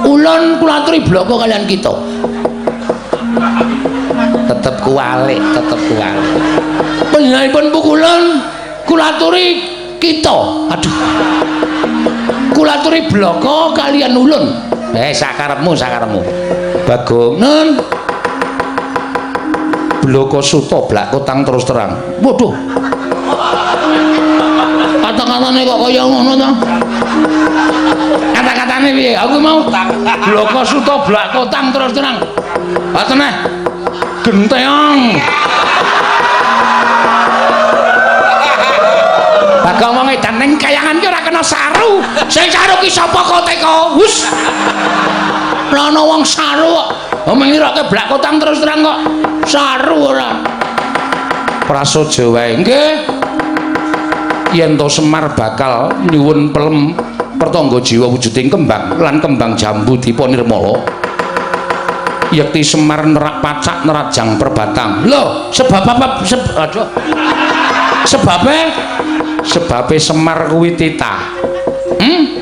Ulun kula aturi blaka kalian kita. Tetep kuwalik, tetep kuwalik. Panjenenganipun pukulun kula aturi kita. Aduh. Kula aturi blaka kalian ulun. Sakarepmu, sakarepmu. Bagong, nun. Blaka suta blak kotang terus terang. Waduh. Kata-katane kok kaya ngono to? Kata-katane piye? Aku mau blaka suta blak kotang terus terang. Ha teneh. Genteong. Bagong wong edan ning kayangan ki ora kena saru. Sing saru ki sapa kok teko? Hus. Ora ana wong saru kok. Wong ngiroke blak kotang terus terang kok saru ora. Prasaja wae. Nggih. Yen to Semar bakal nyuwun pelem pertangga jiwa wujuding kembang lan kembang jambu dipa nirmala. Yekti Semar nerak pacak nerajang perbatang. Lho, sebab apa? Aduh. Sebabe sebabe Semar kuwi titah.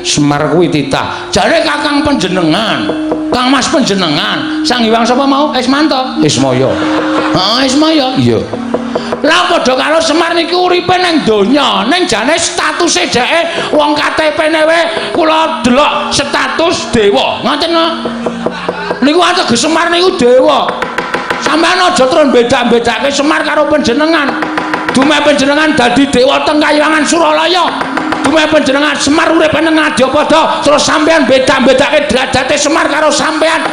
Semar kuwi titah. Jare Kakang panjenengan, Kang Mas panjenengan, Sang Hyang sapa mau? Ismanto. Ismaya. Heeh, Ismaya. Iya. Lah padha karo Semar niki uripe nang donya, ning jane statuse dheke wong KTP-ne wae kula delok status dewa. Ngoten lho. Niku ateges Semar niku dewa. Sampeyan aja terus beda-bedake Semar karo panjenengan. Dumeh panjenengan dadi dewa teng Kayangan Suralaya. Dumeh panjenengan Semar urip nang Ngadyapada, terus sampeyan beda-bedake derajate Semar karo sampeyan.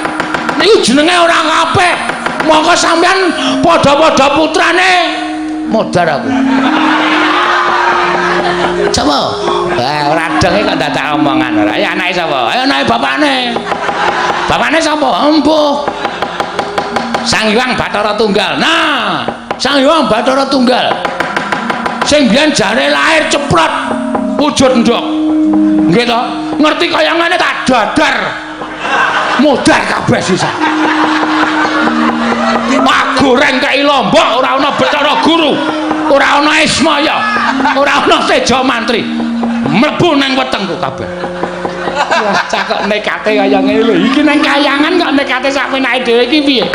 Niku jenenge ora apik. Mongko sampeyan padha-padha putrane. Modar aku. Sapa? Wah, ora denge kok dadak omongan ora. Ya anake sapa? Ayo anake bapakne. Bapakne sapa? Empuh. Sang Hyang Bathara Tunggal. Nah, Sang Hyang Bathara Tunggal. Sing biyen jare lahir ceprot wujud ndok. Nggih to? Ngerti kaya ngene tak dadar. Modar kabeh sisa. Pak goreng kei lombok ora ana Bathara Guru, ora ana Ismaya, ora ana Teja Mantri. Mlebu nang wetengku kabeh. Wah, cah kok nekate kaya ngene lho. Iki nang kayangan kok nekate sak penake dhewe iki piye?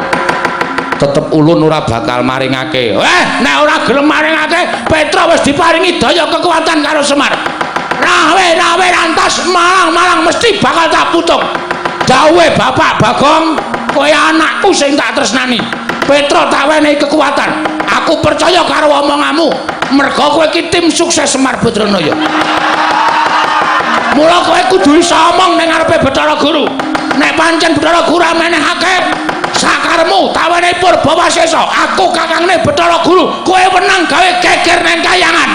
Tetep ulun ora bakal maringake. Nek ora gelem maringake, Petra wis diparingi daya kekuatan karo Semar. Rawe-rawe rantas malang-malang mesti bakal tak putung. Dawuhe Bapak Bagong, kowe anakku sing tak tresnani. Petra tak wenehi kekuatan. Aku percaya karo omonganmu. Merga kowe iki tim sukses Semar Badranaya. Mula kowe kudu iso omong ning ngarepe Bathara Guru. Nek pancen Bathara Guru menehake sakaremu tak wenehi purba wasesa. Aku kakangne Bathara Guru, kowe wenang gawe geger nang kayangan.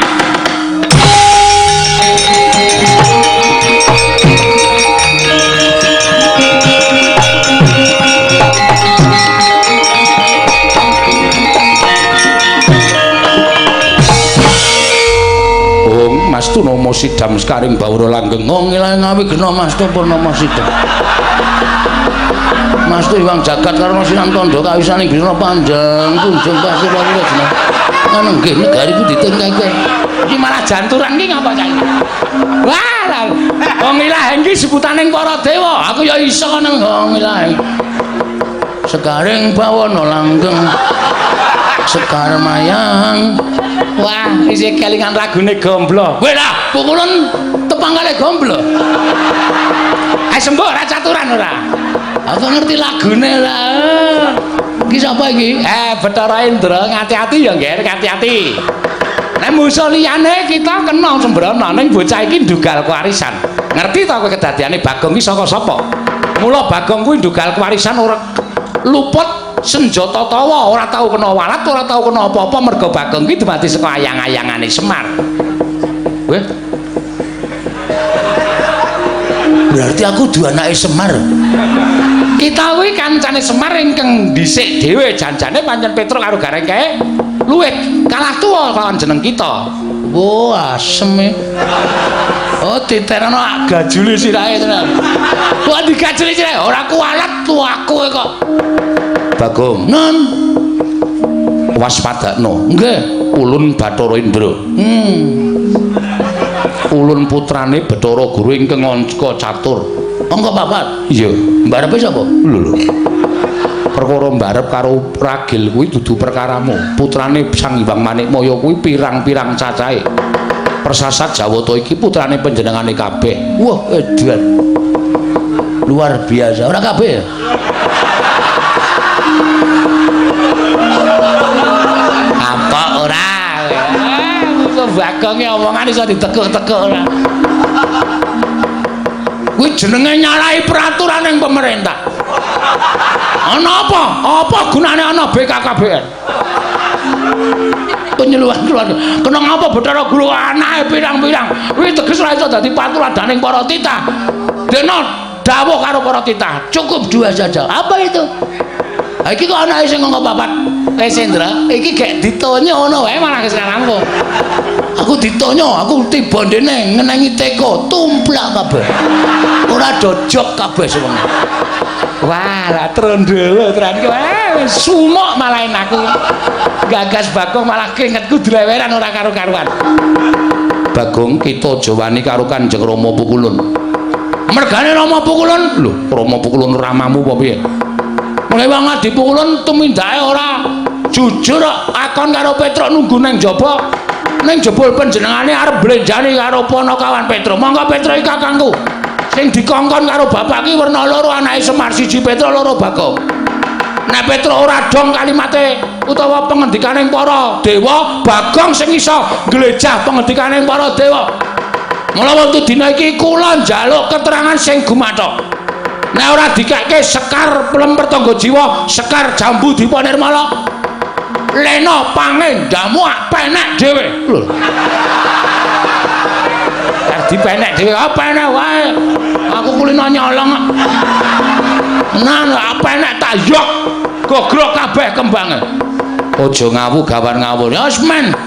Mas Tunama Sidam sekaring bawura langgeng. Oh ngilang ngawi gena Mas Tu Purnama Sidam. Mas Tu iwang jagat karena sinam tondo kawisaning bisna panjang kunjung pasir lawuh jeneng. Ngono nggih negari ku ditingkake. Iki malah janturan iki ngapa cah iki? Wah, wong ilaheng iki sebutaning para dewa. Aku ya iso ngono wong ilaheng. Sekaring bawana langgeng. Sekar mayang. Wah, isih kelingan lagune Gomblo. Kowe lah, pukulun tepang kali Gomblo. Ayo sembuh ora caturan ora. Aku ngerti lagune ora. Iki sapa iki? Bathara Indra, ngati-ati ya, Ngger, ngati-ati. Nek musuh liyane kita kena sembrono, ning bocah iki ndugal kewarisan. Ngerti ta kowe kedadiane Bagong iki saka sapa? Mula Bagong kuwi ndugal kewarisan ora luput Senjata tawa ora tau kena walat, ora tau kena apa-apa merga Bagong ki dumadi saka ayang-ayangane Semar. Weh. Berarti aku dudu anake Semar. Kita kuwi kancane Semar ingkang dhisik dhewe janjane pancen Petruk karo Gareng kae luwih kalah tuwa kawan jeneng kita. Oh, asem e. Oh, diterano gajule sirahe tenan. Wah, digajuli sirahe ora kuwalat tuaku kok. Bagong, Non, waspadakno. Nggih. Ulun Bathara Indra. Ulun putrane Bathara Guru ingkang angka catur. Angka papat. Iya. Mbarepe sapa? Lho lho. Perkara mbarep karo ragil kuwi dudu perkaramu. Putrane Sang Hyang Manikmaya kuwi pirang-pirang cacahe. Persasat Jawata iki putrane panjenengane kabeh. Wah, edan. Luar biasa. Ora kabeh ya? Apa ora? Kok Bagonge omongan iso ditekuk-tekuk ora. Kuwi jenenge nyalahi peraturan ning pemerintah. Ana apa? Apa gunane ana BKKBN? Penyeluhan keluarga. Kena ngapa Bathara Guru anake pirang-pirang? Kuwi teges ora iso dadi patuladaning para titah. Dene dawuh karo para titah, cukup dua saja. Apa itu? Ha iki kok anake sing angka papat. Wis Indra, iki gek ditonyo ngono wae malah wis rampung. Aku ditonyo, aku tiba ndene ngenengi teko, tumplak kabeh. Ora dojok kabeh sewengi. Wah, lah trondolo tenan iki. Wah, sumuk malah aku. Gagas Bagong malah keringetku dleweran ora karo-karuan. Bagong, kita aja wani karo Kanjeng Rama Pukulun. Mergane Rama Pukulun? Lho, Rama Pukulun ramamu apa piye? Mulai wong Adi Pukulun tumindake ora jujur akon karo Petruk nunggu nang jaba. Ning jebul panjenengane arep blenjani karo panakawan Petruk. Monggo Petruk iki kakangku. Sing dikongkon karo bapak ki werna loro anake Semar, siji Petruk loro Bagong. Nek Petruk ora dong kalimate utawa pengendikaning para dewa, Bagong sing iso nglejah pengendikaning para dewa. Mula wektu dina iki kula njaluk keterangan sing gumathok. Nek ora dikekke sekar pelem pertangga jiwa, sekar jambu dipa nirmala. Lena pangendamu penek dhewe. Lho. Dipenek dhewe, ah penek wae. Aku kulino nyolong. Nah, penek tak yok. Gogrok kabeh kembange. Aja ngawu gawan ngawur. Ya wis men.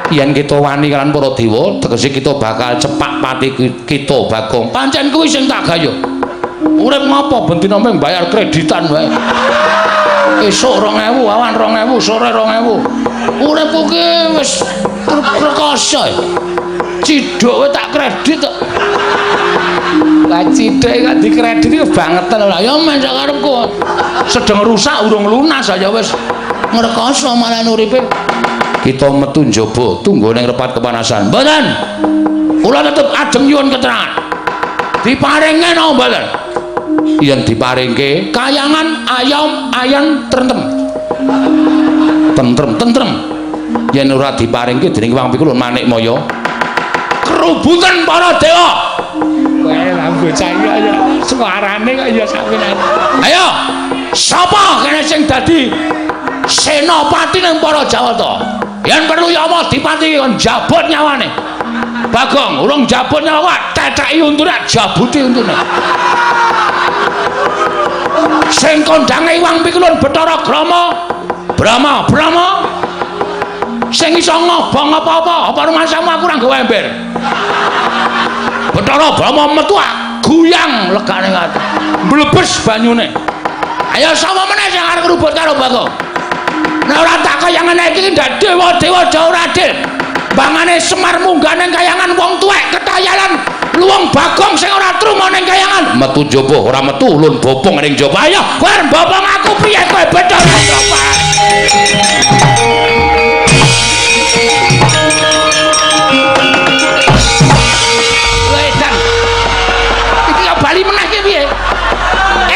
Yen kita wani kalian para dewa, tegese kita bakal cepak pati kita Bagong. Pancen kuwi sing tak gayuh. Urip ngopo ben dina mung bayar kreditan wae. Esuk 2000, awan 2000, sore 2000. Uripku ki wis rekoso. Ciduk wae tak kredit kok. Lah ciduk kok dikredit iki bangetan ora. Ya men sak karepku. Sedeng rusak urung lunas aja wis ngrekoso malah uripe. Kita metu njaba tunggu ning repat kepanasan. Mboten. Kula tetep ajeng nyuwun keterangan. Diparinge napa mboten? Yen diparingke kayangan ayam ayan trentem. Tentrem tentrem. Yen ora diparingke dening Wang Pikulun Manikmaya kerubutan para dewa. Kowe lah bocah iki ya suarane kok ya sampeyan. Ayo, sapa kene sing dadi senopati ning para Jawata? Yen perlu Yama dipati kon jabut nyawane. Bagong, urung jabut nyawa, teteki untune, jabuti untune. Sing kondange Wang Pikulun Bathara Grama, Brahma, Brahma. Sing iso ngobong apa-apa, apa rumangsamu aku ora nggawa ember. Bathara Brahma metu guyang legane ati. Mblebes banyune. Ayo sapa meneh sing arep ngrubut karo Bagong? Nek ora tak kaya ngene iki ndak dewa-dewa aja ora adil. Bangane Semar munggah ning kayangan wong tuwek ketayalan luwung Bagong sing ora truma ning kayangan. Metu njaba ora metu ulun bopong ning njaba. Ayo kowe arep bopong aku piye kowe Bathara Brahma? Wedan. Iki kok bali meneh ki piye?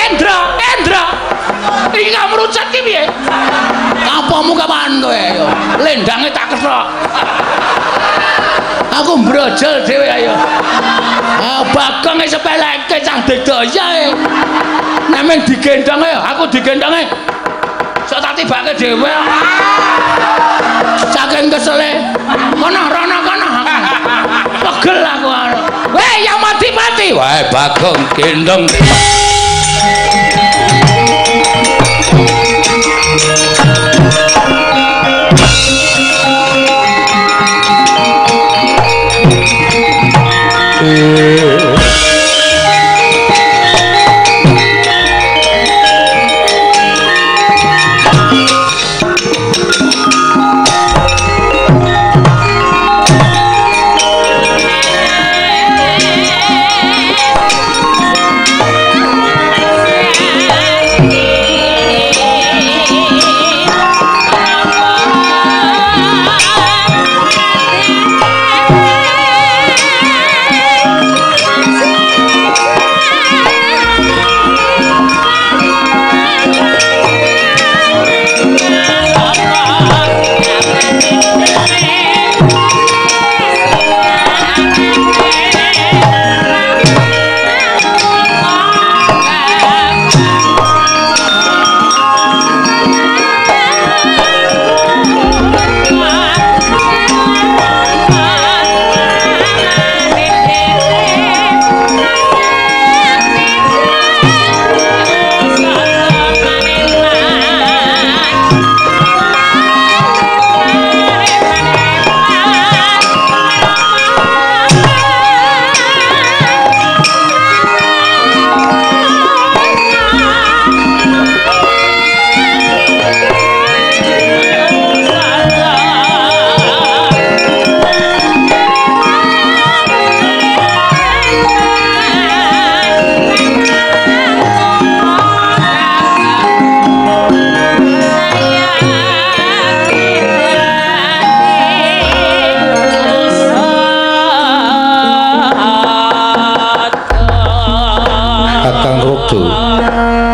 Endra, Endra. Iki kok merucut ki piye? Apamu kapan kowe ayo? Lendange tak kethok. Aku mbrojol dhewe ayo. Ah Bagong e sepeleke cah digdaya e. Nek mung digendhong e, aku digendhonge. Kok tak tibake dhewe. Saking kesele. Kono rono kono. Pegel aku. Weh, Yamadipati. Wae Bagong gendong.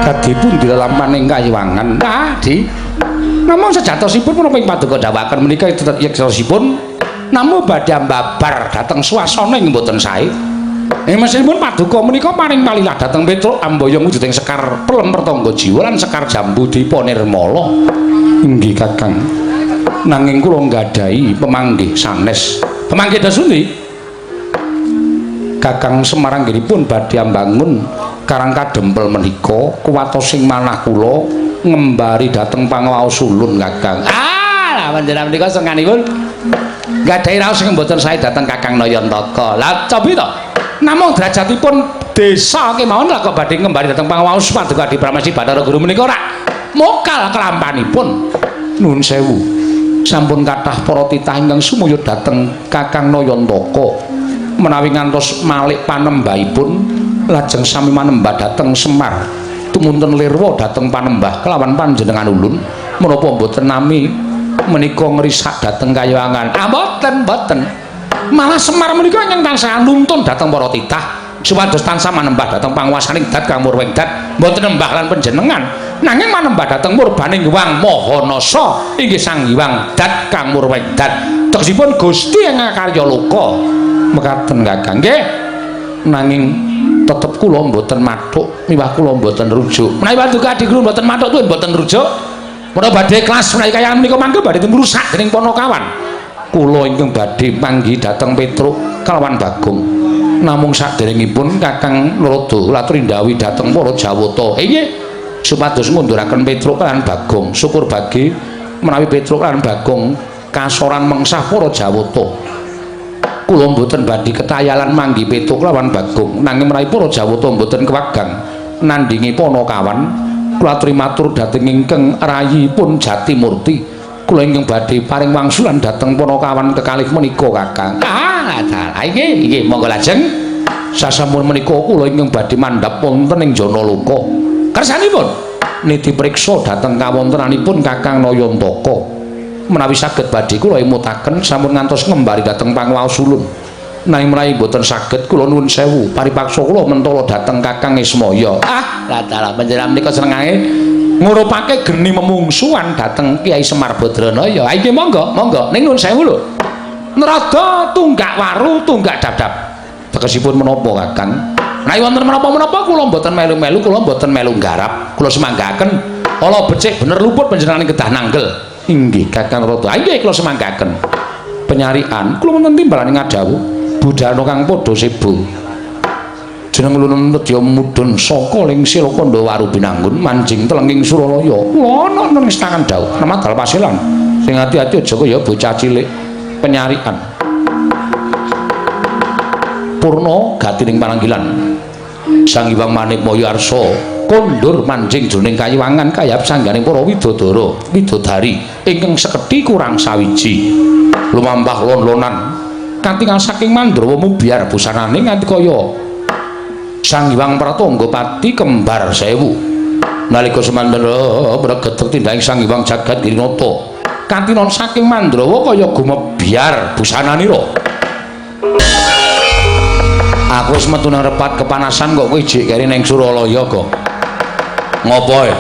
Kadipun dilelampaning kayiwangan. Ah, Di. Namung sejatosipun menapa ing paduka dawuhaken menika yeksosipun namung badhe ambabar dhateng swasana ing mboten sae. Ing mesinipun paduka menika paring palilah dhateng Petruk amboyong wujuding sekar pelem pertangga jiwa lan sekar jambu dipa nirmala. Inggih Kakang. Nanging kula nggadahi pemanggih sanes. Pemanggih dos pundi? Kakang Semar anggenipun badhe ambangun Karang Kadempel menika kuwatosing manah kula ngembari dhateng pangawaos ulun Kakang. Ah, lah panjenengan menika senganipun nggadahi raos sing mboten sae dhateng Kakang Nayantaka. Lah cobi to. Namung derajatipun desa kemawon lah kok badhe ngembari dhateng pangawaos paduka Adi Pramesti Bathara Guru menika ora mokal kelampanipun. Nuwun sewu. Sampun kathah para titah ingkang sumuyut dhateng Kakang Nayantaka. Menawi ngantos malik panembahipun lajeng sami manembah dhateng Semar tumunten lirwa dhateng panembah kelawan panjenengan ulun menapa mboten nami menika ngrisak dhateng kayangan. Ah, mboten, mboten. Malah Semar menika ingkang tansah nuntun dhateng para titah supados tansah manembah dhateng panguwasaning dat kang murwing dat mboten nembah lan panjenengan nanging manembah dhateng murbaning Hyang Maha Nasa inggih Sang Hyang Dat kang murwing dat tegesipun Gusti ingkang karya loka. Mekaten Kakang. Nggih. Nanging tetep kula mboten mathuk miwah kula mboten rujuk. Menawi paduka Adi Guru mboten mathuk tuwin mboten rujuk. Menawi badhe ikhlas menawi kaya menika mangke badhe ngrusak dening Panakawan. Kula ingkang badhe panggih dhateng Petruk kalawan Bagong. Namung saderengipun Kakang Narada kula trindhawi dhateng para Jawata. Inggih supados ngunduraken Petruk lan Bagong. Syukur bagi menawi Petruk lan Bagong kasoran mengsah para Jawata. Kula mboten badhe ketayalan manggi Petruk lawan Bagong, nanging menawi para Jawata mboten kewagang nandhingi Panakawan, kula trimatur dhateng ingkang rayipun Jatimurti. Kula ingkang badhe paring wangsulan dhateng Panakawan kekalih menika Kakang. Ah, dalah inggih, inggih monggo lajeng. Sasampun menika kula ingkang badhe mandhap wonten ing Janaloka. Kersanipun niti priksa dhateng kawontenanipun Kakang Nayantaka. Menawi saged badhe kula emutaken sampun ngantos ngembari dhateng panguwaos ulun. Nanging menawi mboten saged kula nuwun sewu paripaksa kula mentala dhateng Kakang Ismaya. Ah, lah dalah panjenengan menika senengane ngurupake geni memungsuhan dhateng Kyai Semar Badranaya. Ha inggih monggo, monggo. Ning nuwun sewu lho. Narada tunggak waru tunggak dadap. Tegesipun menapa Kakang? Menawi wonten menapa-menapa kula mboten melu-melu, kula mboten melu nggarap. Kula semanggaken Ala becik bener luput panjenengane kedah nanggel. Inggih Kakang Rada. Inggih kula semangkaken. Penyarikan kula wonten timbalane ngadhawuh budhana kang padha sebo. Jeneng ulun nedya mudhun saka ling Sila Kandha Binanggun manjing telenging Suralaya. Kula ana nang istangan dawuh nemadal pasilan. Sing ati-ati aja kaya bocah cilik. Penyarikan. Purna gatining pananggilan. Sang Hyang Manikmaya Arsa kondur manjing jroning kayiwangan kayap sangganing para widodara widodari ingkang sekedhi kurang sawiji. Lumampah lon-lonan katingal saking Mandrawa mubyar busanane nganti kaya Sang Hyang Pratangga Pati kembar sewu. Nalika semanten mregetek tindhaing Sang Hyang Jagat Girinata katinon saking Mandrawa kaya gumebyar busananira. Aku wis metu nang repat kepanasan kok kowe jek keri ning Suralaya kok. Ngopo e?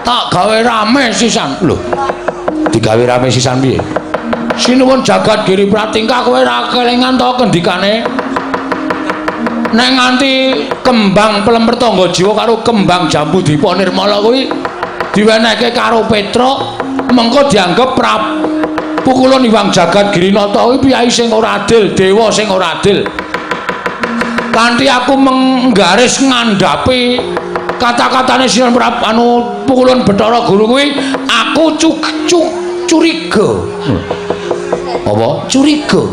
Tak gawe rame sisan. Lho. Digawe rame sisan piye? Sinuwun Jagat Giri Pratingkah kowe ra kelingan to kendikane? Nek nganti kembang pelem pertangga jiwa karo kembang jambu dipa nirmala kuwi diwenehke karo Petruk, mengko dianggep pukulun Hyang Jagat Girinata kuwi piyai sing ora adil, dewa sing ora adil. Kanthi aku menggaris ngandhapi kata-katane Sinuwun Prabu anu pukulun Bathara Guru kuwi aku curiga. Apa? Curiga.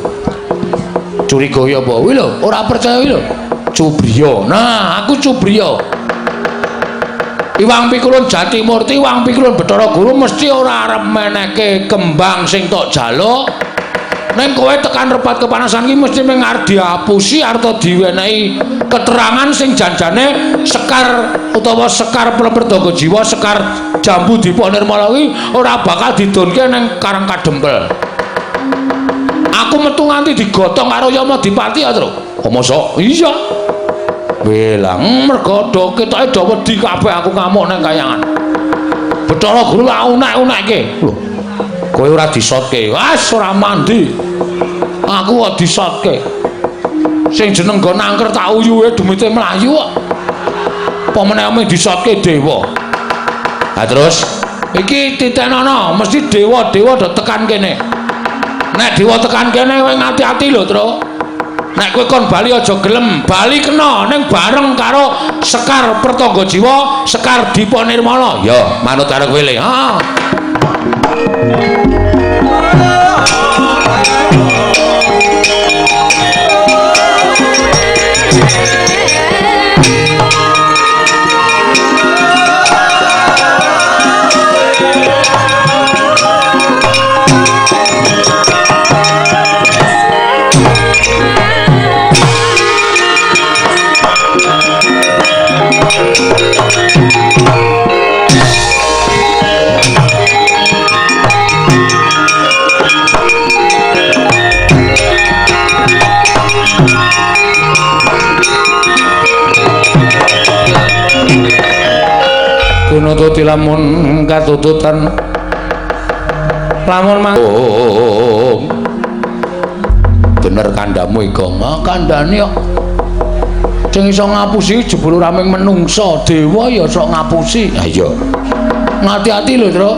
Curiga ya apa? Kuwi lho, ora percaya kuwi lho. Cubriya. Nah, aku cubriya. Iwang Pikulun Jatimurti, Iwang Pikulun Bathara Guru mesti ora arep menehke kembang sing tok jaluk. Ning kowe tekan repat kepanasan iki mesti mung arep diapusi arep diwenehi keterangan sing janjane sekar utawa sekar Pertangga Jiwa, sekar jambu dipa nirmala kuwi ora bakal didonke ning Karang Kadempel. Aku metu nganti digotong karo Yama Dipati ya, Tru. Oh, mosok? Iya. Welang mergo do ketoke do wedi kabeh aku ngamuk nang kayangan. Bathara Guru lak unek-unekke. Lho. Kowe ora disotke. Wes ora mandi. Aku kok disotke. Sing jeneng nggon angker tak uyuhe demite mlayu kok. Apa meneh ame disotke dewa. Ha terus iki titenono mesti dewa-dewa do tekan kene. Nek dewa tekan kene kowe ngati-ati lho, Tru. Nek kowe kon bali aja gelem, bali kena ning bareng karo Sekar Pertangga Jiwa, Sekar Dipa Nirmala. Ya, manut karo kowe le. Heeh. Tinututi lamun katututan lamun manggung bener kandhamu iku kandhane kok sing iso ngapusi jebul ora mung menungsa dewa ya sok ngapusi. Ha iya ngati-ati lho, Tru.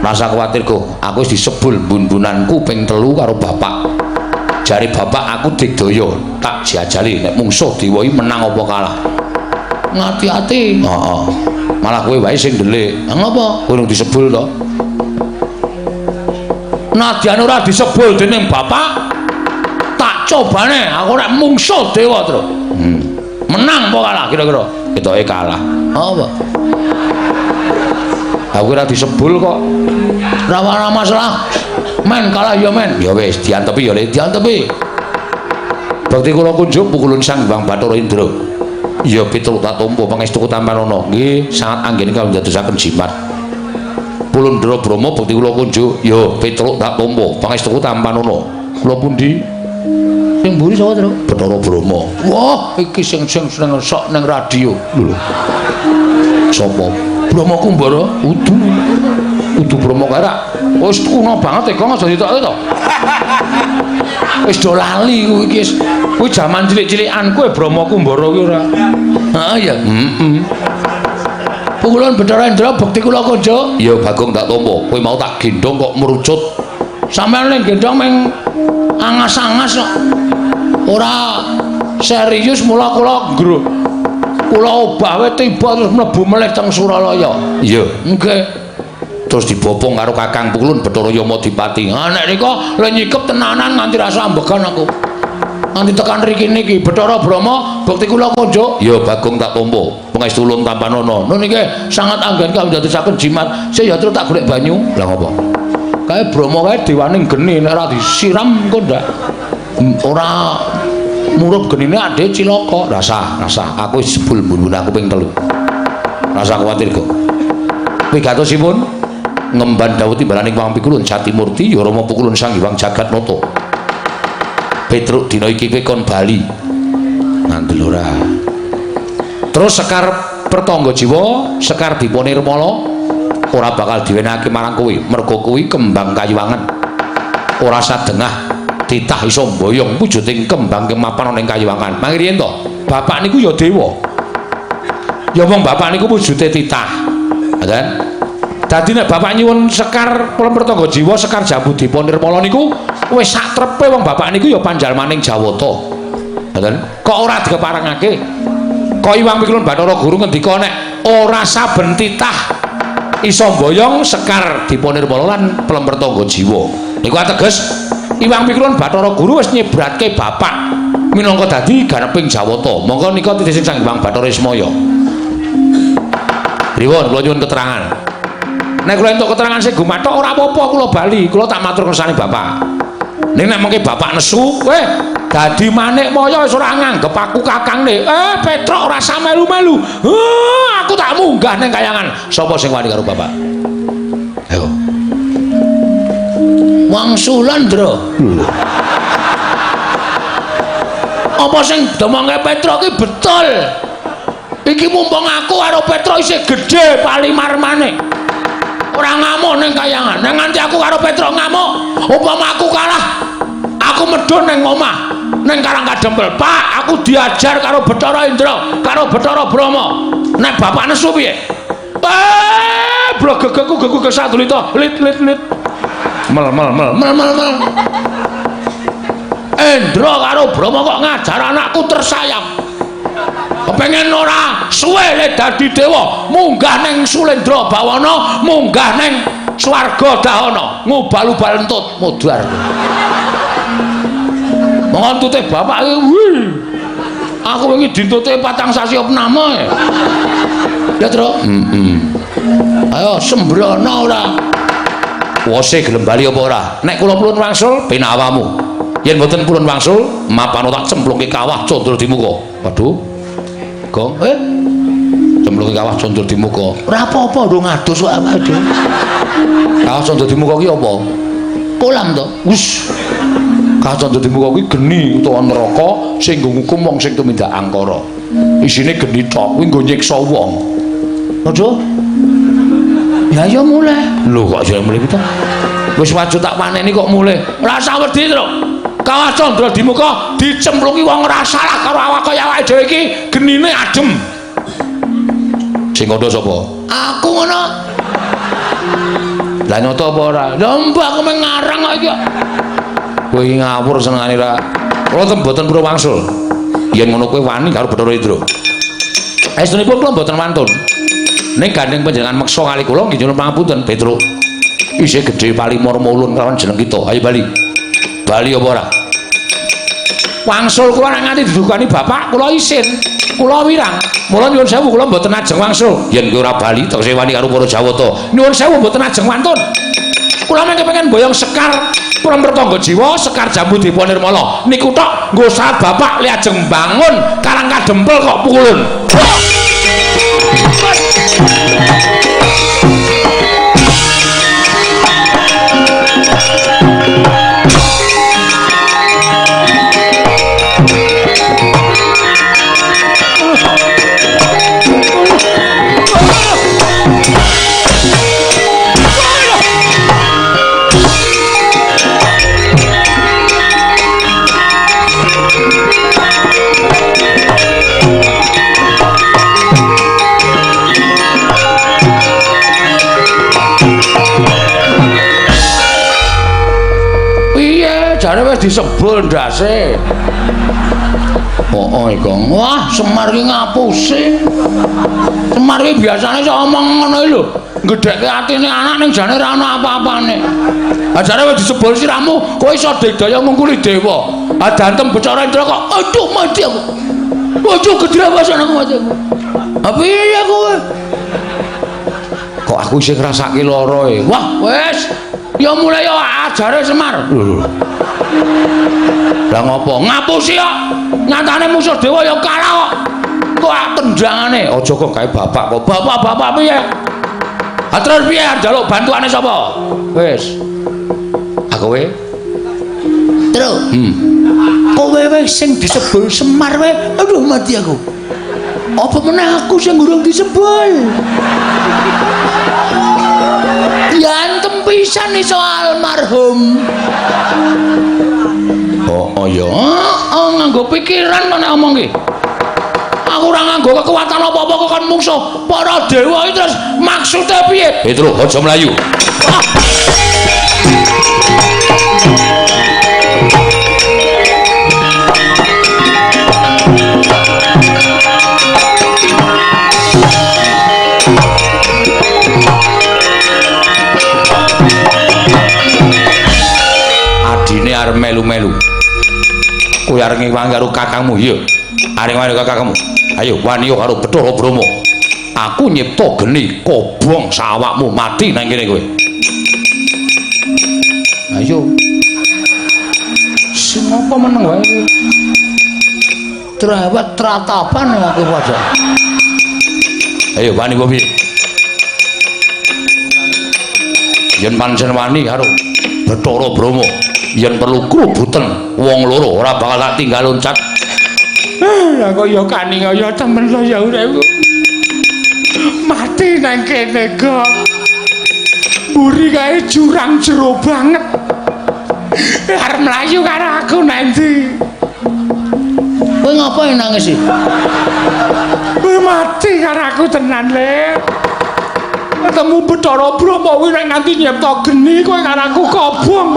Rasa kuwatir go, aku wis disebul bun-bunanku ping 3 karo bapak. Jare bapak aku digdaya tak jajali nek mungsuh dewa iki menang apa kalah. Ngati-ati. Heeh. Malah kowe wae sing ndelik. Ha ngopo? Kowe urung disebul to. Nadyan ora disebul dening bapak, tak cobane aku nek mungsuh dewa, Tru. Menang apa kalah kira-kira? Ketoke kalah. Apa? Aku ora disebul kok. Ora masalah. Men kalah ya men. Ya wis diantepi ya le, diantepi. Bakti kula kunjuk pukulun Sang Hyang Bathara Indra. Ya Petruk tak tampa pangestuku tampanana. Nggih, sangat anggene kawula ndadosaken jimat. Pulundra Brahma bekti kula kunjuk. Ya Petruk tak tampa pangestuku tampanana. Kula pundi? Sing mburi sapa, Tru? Bathara Brahma. Wah, iki sing sing seneng sok ning radio. Lho. Sapa? Brahma Kumbara? Udu. Udu Brahma kae rak. Wis kuno banget e, Kang, aja ditokke to. Wis do lali kuwi iki wis. Kuwi jaman cilik-cilikanku e Brahma Kumbara kuwi ora. Heeh ya. Heeh. Pukulun Bathara Indra bekti kula konjo. Ya Bagong tak tampa. Kowe mau tak gendhong kok merucut. Sampeyan ning gendhong meng angas-angas kok. Ora serius mula kula ngro. Kula obah wae tiba terus mlebu melih teng Suralaya. Iya. Nggih. Terus dibopong karo Kakang Pukulun Bathara Yamadipati. Ah nek rika le nyikep tenanan nganti rasa ambegan aku. Nganti tekan riki niki Bathara Brahma bekti kula konjuk. Ya Bagong tak tampa. Pangestu ulun tampanana. Nun niki sangat anggen kawidatosaken jimat. Sik ya terus tak golek banyu. Lah ngopo? Kae Brahma kae dewaning geni nek ora disiram engko ndak ora murup genine ade cilaka. Rasa, rasa aku wis jebul mbun aku ping 3. Rasa kuwatir kok. Wigatosipun ngemban dawuh timbalaning Wang Pikulun Jatimurti ya Rama Pukulun Sang Hyang Jagatnata. Petruk dina iki kowe kon bali. Ngandel ora. Terus Sekar Pertangga Jiwa, Sekar Dipa Nirmala ora bakal diwenehake marang kowe, mergo kuwi kembang kayuwangan. Ora sadengah titah iso mboyong wujuding kembang kemapan ana ing kayuwangan. Mangke riyen to, bapak niku ya dewa. Ya wong bapak niku wujude titah. Ngoten. Dadi nek bapak nyuwun Sekar Pertangga Jiwa, Sekar Jambu Dipa Nirmala niku wis sak trepe wong bapak niku ya panjalmaning Jawata. Ngoten. Kok ora dikeparengake? Kok Iwang Pikulun Bathara Guru ngendika nek ora saben titah iso mboyong Sekar Dipa Nirmala lan Pertangga Jiwa. Niku ateges Iwang Pikulun Bathara Guru wis nyebratke bapak minangka dadi ganeping Jawata. Monggo nika titih Sang Hyang Bathara Ismaya. Pripun kula nyuwun keterangan. Nek kula entuk keterangan sing gumathok ora apa-apa kula bali, kula tak matur kersane bapak. Ning nek mengke bapak nesu, kowe dadi manik maya wis ora nganggep aku kakangne. Petruk ora usah melu-melu. Aku tak munggah ning kayangan. Sapa sing wani karo bapak? Ayo. Wangsulan, Ndra. Apa sing domongke Petruk iki betul? Iki mumpung aku karo Petruk isih gedhe palimarmane. Ora ngamuk ning kayangan. Nek nganti aku karo Petruk ngamuk, upama aku kalah, aku medhun ning omah, ning Karang Kadempel. Pak, aku diajar karo Bathara Indra, karo Bathara Brahma. Nek bapak nesu piye? Blogegku geku sadulita, lit lit lit. Mel mel mel mel mel mel. Indra karo Brahma kok ngajar anakku tersayang. Kepengen ora suwe le dadi dewa, munggah ning Sulendra Bawana, munggah ning swarga Dahana, ngubal-ubal entut mudhar. Monggo entute bapak iki wih. Aku wingi dintute 4 sasi opname. Ya, Tru. Heeh. Ayo sembrono ora. Wose gelem bali apa ora? Nek kula pulun wangsul penak awamu. Yen mboten pulun wangsul, mapano tak cemplungke kawah condro di muka. Waduh. Gong, cemplungke kawah condro di muka. Ora apa-apa ndung adus kok awake dhewe. Kawah condro di muka ki apa? Kolam to. Wis. Kawah condro di muka kuwi geni utawa neraka sing nggo ngukum wong sing tumindak angkara. Isine geni tok kuwi nggo nyiksa wong. Waduh. Ya ya mulih. Lho kok ya mulih to? Wis wajud tak paneni kok mulih. Ora usah wedi, Tru. Kawah Condro di muka dicemplungi wong ora salah karo awak kaya awake dhewe iki genine adem. Sing kandha sapa? Aku ngono. Lah nyoto apa ora? Lha mbah aku meng ngarang kok iki. Kowe iki ngawur senengane ra. Kula ten mboten purun wangsul. Yen ngono kowe wani karo Bathara Indra. Estunipun kula mboten wantun. Ning gandeng panjenengan meksa kali kula nggih nyuwun pangapunten, Petruk. Isih gedhe palimorma ulun kelawan jeneng kita. Ayo bali. Bali apa ora? Wangsul kula nek nganti didukani bapak kula isin. Kula wirang. Mula nyuwun sewu kula mboten ajeng wangsul. Yen kowe ora bali tegese wani karo para Jawata. Nyuwun sewu mboten ajeng wantun. Kula mengke pengen boyong Sekar Pertangga Jiwa, Sekar Jambu Dipa Nirmala. Niku tok nggo saat bapak li ajeng bangun Karang Kadempel kok pukulun. Piye jare wis disebul ndase. Oh, iku. Wah, Semar ki ngapusi. Semar ki biasane iso omong ngono iki lho. Gedhekke atine anak ning jane ora ana apa-apane. Ah jare wis disebul sirahmu, kowe iso digdaya ngungkuli dewa. Ah dantem Bathara Indra kok aduh mati aku. Aduh gedhewasan aku mati aku. Ah piye kowe? Kok aku isih ngrasake lara e. Wah, wis. Ya mulai ya ajare Semar. Lho. Lah ngopo? Ngapusi kok. Nyatane musuh dewa ya kalah kok. Kok tendangane? Aja kok gawe bapak kok. Bapak-bapak piye? Ha terus piye njaluk bantuane sapa? Wis. Aku kowe. Tru. Kowe wae sing disebul Semar wae. Aduh mati aku. Apa meneh aku sing urung disebul? Diantem pisan iso almarhum. Oh, oh ya. Oh, nganggo pikiran kok nek omong ki. Aku ora nganggo kekuatan apa-apa kok kon mungsuh para dewa iki terus maksude piye? Petro, aja mlayu. Ah. Adine arep melu-melu. Kowe arep ngewangi karo kakangmu, iya. Arep ngewangi karo kakangmu. Ayo wani karo Bathara Brahma. Aku nyipta geni kobong sawakmu mati nang kene kowe. Ayo. Sing apa meneng wae kowe? Trawat tratapan aku padha. Ayo wani apa piye? Yen pancen wani karo Bathara Brahma, yen perlu krubuten wong loro ora bakal tak tinggal loncat. Lah kok ya kaning ya temen lho ya uripku. Mati nang kene kok. Mburi kae jurang jero banget. Arep mlayu karo aku nang ndi? Kowe ngapa nangis iki? Kowe mati karo aku tenan, Le. Ketemu Bathara Brahma kuwi nek nganti nyipta geni kowe karo aku kobong.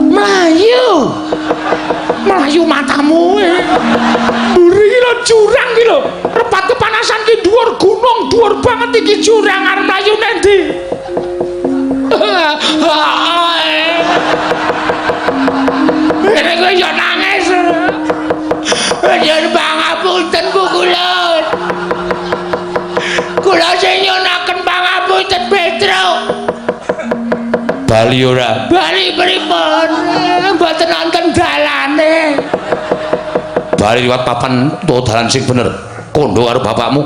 Mlayu. Mlayu matamu e. Mburi iki lho jurang iki lho. Rebat kepanasan ki dhuwur gunung, dhuwur banget iki jurang arep mlayu nang ndi? Nek kowe yo nangis. Nyuwun pangapunten Bu kula. Kula sing nyuwunaken pangapunten Petro. Bali ora? Bali pripun? Mboten wonten dalane. Bali liwat papan utawa dalan sing bener. Kondo karo bapakmu.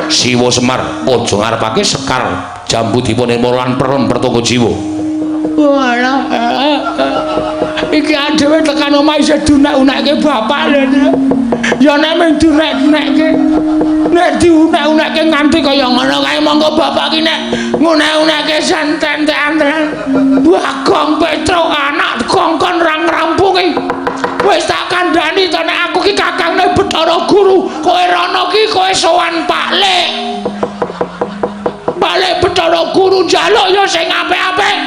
Siwa Semar aja ngarepake sekar jambu dipa nirmala lan perlem pertangga jiwa. Walah. Iki adewe tekan omah isih dunek-unekke bapak lho. Ya nek mung dunek-unekke. Nek diunek-unekke nganti kaya ngono kae monggo bapak ki nek ngunek-unekke santen-tentean. Bagong Petro anak kongkon ra ngrampungi. Wis tak kandhani to nek aku ki kakangne Bathara Guru, kowe rono ki kowe sowan Pak Lek. Pak Lek Bathara Guru njaluk ya sing apik-apik.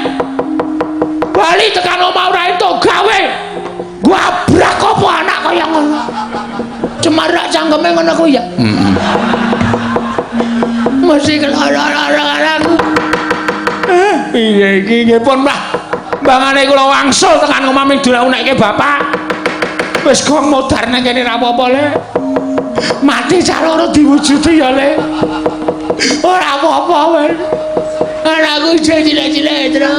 Bali tekan omah ora entuk gawe. Gabrak apa anak kaya ngono. Cemarak cangkeme ngono kuwi ya. Heeh. Mesti kelara-lara aku. Piye iki nggih pun Mbah. Mbangane kula wangsul tekan omah ming dunek-unekke bapak. Wis gong modar nang kene ra apa-apa, Le. Mati cah loro diwujudi ya, Le. Ora apa-apa, wis. Anakku isih cilik-cilik, Tru.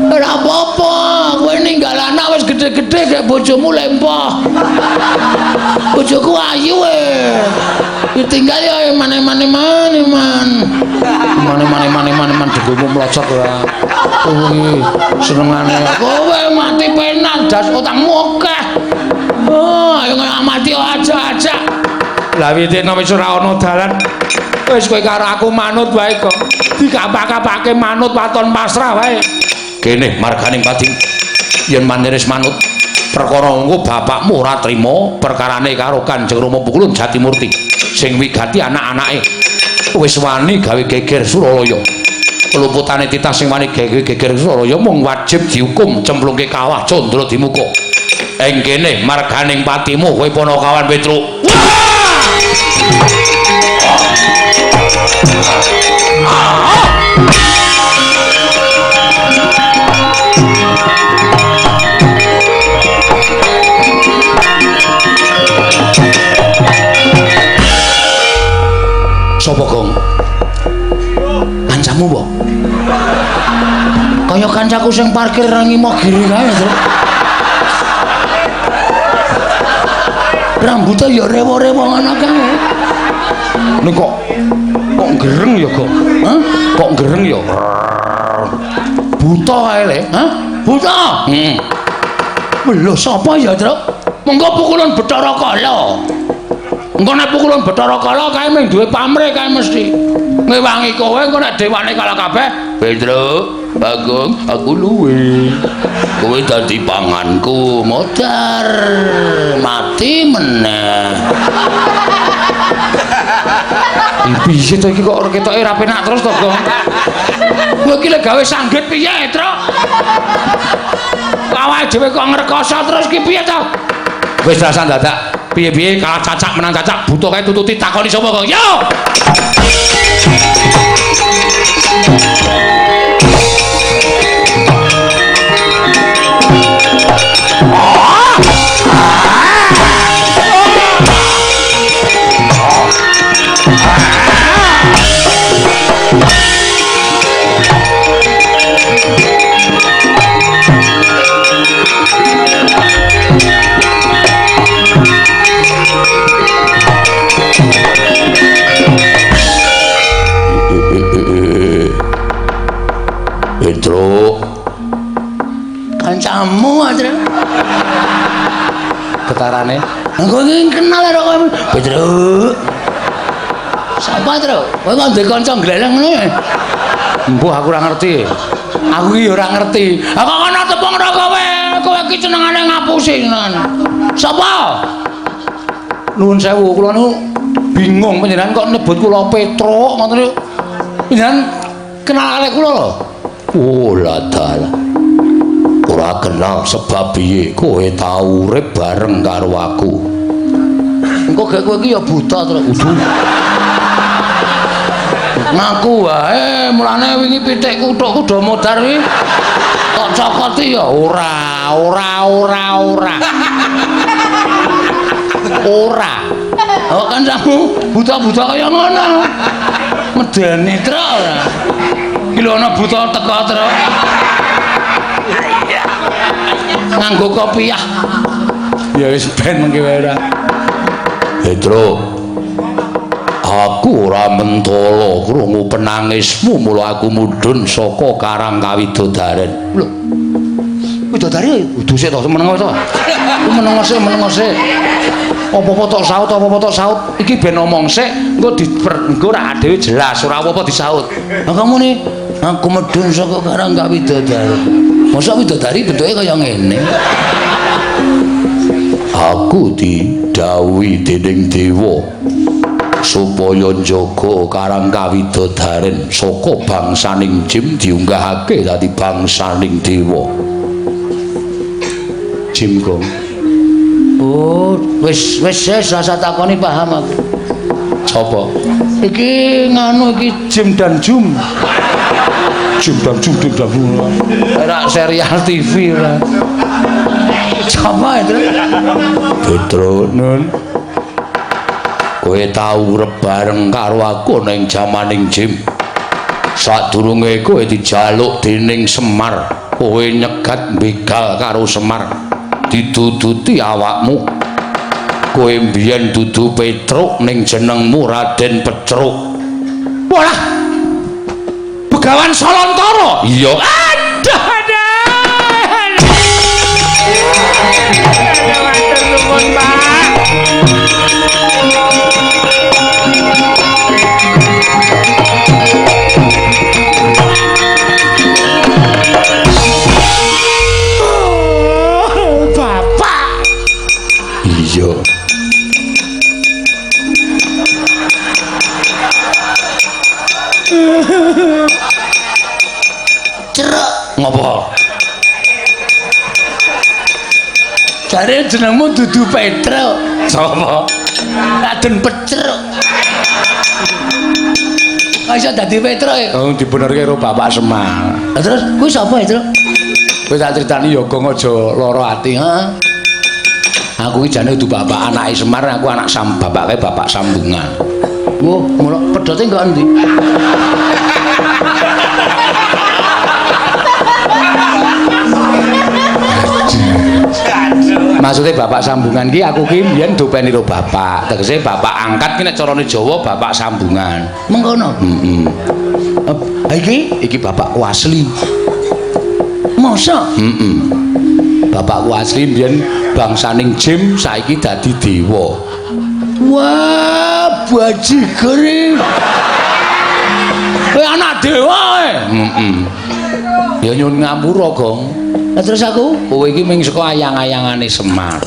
Ora apa-apa, kowe ninggal anak wis gedhe-gedhe gek bojomu lempoh. Bojoku ayu e. Ditinggal ya mane-mane-mane man. Mane-mane-mane-mane dengkulmu mlocot ora. Kowe senengane kowe mati penak das utangmu akeh. Oh, ayo mati aja-aja. Lah witene wis ora ana dalan. Wis kowe karo aku manut wae kok. Dikapak-kapake manut waton pasrah wae. Kene marganing pati yen mantenis manut perkara engko bapakmu ora trima perkarane karo Kanjeng Rama Pukulun Jatimurti sing wigati anak-anake wis wani gawe geger Suralaya. Keluputane titah sing wani geger Suraya mung wajib dihukum cemplungke kawah Candra Dimuka. Ing kene marganing patimu kowe Panakawan Petruk. Sopo Gong? Kancamu po? Kaya kancaku sing parkir nang Imogiri kae, Tru. Rambutnya ya rewo-rewo ngono kae. Ning kok gereng ya, Gong? Hah? Kok gereng ya? Buta kae le. Hah? Buta? Heeh. Lho sapa ya, Tru? Mengko pukulan Bathara Kala. Engko nek pukulan Bathara Kala kae mung duwe pamrih kae mesti. Ngewangi kowe engko nek dewane kalah kabeh, Petruk, Bagong, aku luwe. Kowe dadi panganku, modar mati meneh. Piye to iki kok ketoke ora penak terus to, Gong? Kowe iki lek gawe sanggit piye, Truk? Awake dhewe kok ngrekoso terus ki piye to? Wis rasah dadak piye-piye kalah cacak menang cacak buta kae tututi takoni sapa, Gong? Yo! Petruk, Kancamu aja. Getarane. Aku iki kenal karo kowe. Petruk. Sapa, Truk? Kowe kok ndek kanca gleleng ngono? Mbuh aku ora ngerti. Aku iki ora ngerti. Ha kok ana tepung ora kowe? Kowe iki senengane ngapusi senengane. Sapa? Nuwun sewu, kula niku bingung panjenengan kok nyebut kula Petruk ngoten niku. Panjenengan kenal kalih kula lho. Oh la dalah. Ora kenal sebab piye kowe tau urip bareng karo aku. Engko gek kowe iki ya buta, Truk. Udu. Ngaku wae, mulane wingi pitikku thukku do modar kuwi. Kok cokoti ya ora, ora, ora, ora. Ora. Oh kancamu buta-buta kaya ngono. Medeni, Truk ora. Iki lho ana buta teko, Truk. Nganggo kopiah. Ya wis ben mengki wae ora. Petruk, aku ora mentala krungu penangismu mula aku mudhun saka Karang Kawidodaren. Lho. Widodari kudu sik to meneng to. Meneng sik, meneng sik. Apa-apa tok saut, apa-apa tok saut. Iki ben omong sik, engko engko ora dhewe jelas, ora apa-apa disaut. Lah kamu nih, aku medhun saka Karang Kawidodari. Mosok widodari bentuke kaya ngene. Aku didhawuhi dening dewa supaya njaga Karang Kawidodaren saka bangsaning Jim diunggahake dadi bangsaning dewa. Jim Gong. Oh, wis wis wis rasa takoni paham aku. Sapa? Iki nganu iki Jim dan Jum. Jim dan Jum, Jim dan Jum. Ora serial TV ora. Sapa itu? Petro Nun. Kowe tau urip bareng karo aku ning jamaning Jim. Sadurunge kowe dijaluk dening Semar, kowe nyegat begal karo Semar. Diduduti awakmu. Kowe mbiyen dudu Petruk ning jenengmu Raden Petruk. Walah. Begawan Salantara. Iya. Aduh, aduh. Matur nuwun, Pak. Bapak. Iya. Jare jenengmu dudu Petruk. Sapa? Raden Petruk. Kok iso dadi Petruk ya? Oh, dibenerke karo Bapak Semar. Lah terus kuwi sapa, Truk? Kowe tak critani ya Gong aja lara ati. Heeh. Aku iki jane dudu bapak anake Semar, aku anak sam bapake bapak sambungan. Wah, ngono pedote enggak endi? Maksudnya bapak sambungan ki aku ki mbiyen dopeni karo bapak. Tegese bapak angkat ki nek carane Jawa bapak sambungan. Mengkono. Heeh. Ha iki Iki bapakku asli. mosok Heeh. Bapakku asli mbiyen bangsaning jim saiki dadi dewa. Wah, bajigur. Kowe anak dewa kowe. Heeh. Ya nyuwun ngapura, Gong. Lah terus aku Kowe iki ming saka ayang-ayangane Semar.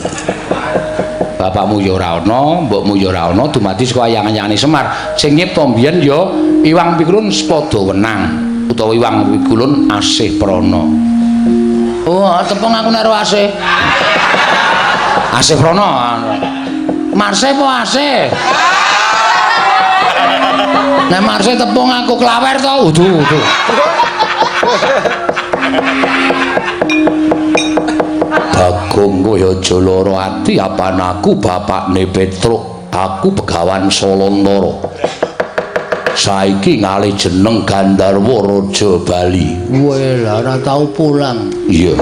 Bapakmu ya ora ana, mbokmu ya ora ana, dumadi saka ayang-ayangane Semar. Sing nyipta mbiyen ya Iwang Pikulun Sepada Wenang utawa Iwang Pikulun Asih Prana. Oh, tepung aku nek asih. Asih Prana. Marse apa asih? Nek Marse tepung aku klawer to, udu udu. Bagong kowe aja lara ati apan aku bapakne Petruk, aku begawan Solontara. Saiki ngalih jeneng Gandharwa Raja Bali. Weh, lah ora tau pulang. Iya.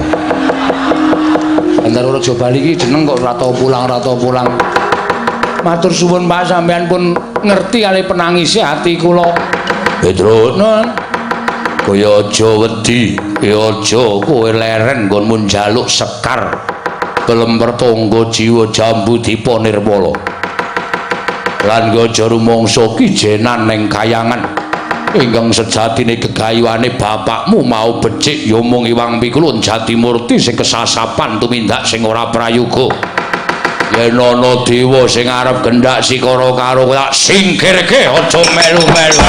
Gandharwa Raja Bali iki jeneng kok ora tau pulang, ora tau pulang. Matur suwun Pak, sampean pun ngerti kali penangise ati kula. Petruk, nun. Kowe aja wedi, kowe aja kowe leren nggonmu njaluk sekar. Kelemper tangga jiwa jambu dipa nirmala. Lan aja rumangsa kijenan ning kayangan. Ingkang sejatine gegayuhane bapakmu mau becik ya mung Iwang Pikulun Jatimurti sing kesasapan tumindak sing ora prayoga. Yen ana dewa sing arep gendak sikara karo tak singkirke aja melu-melu.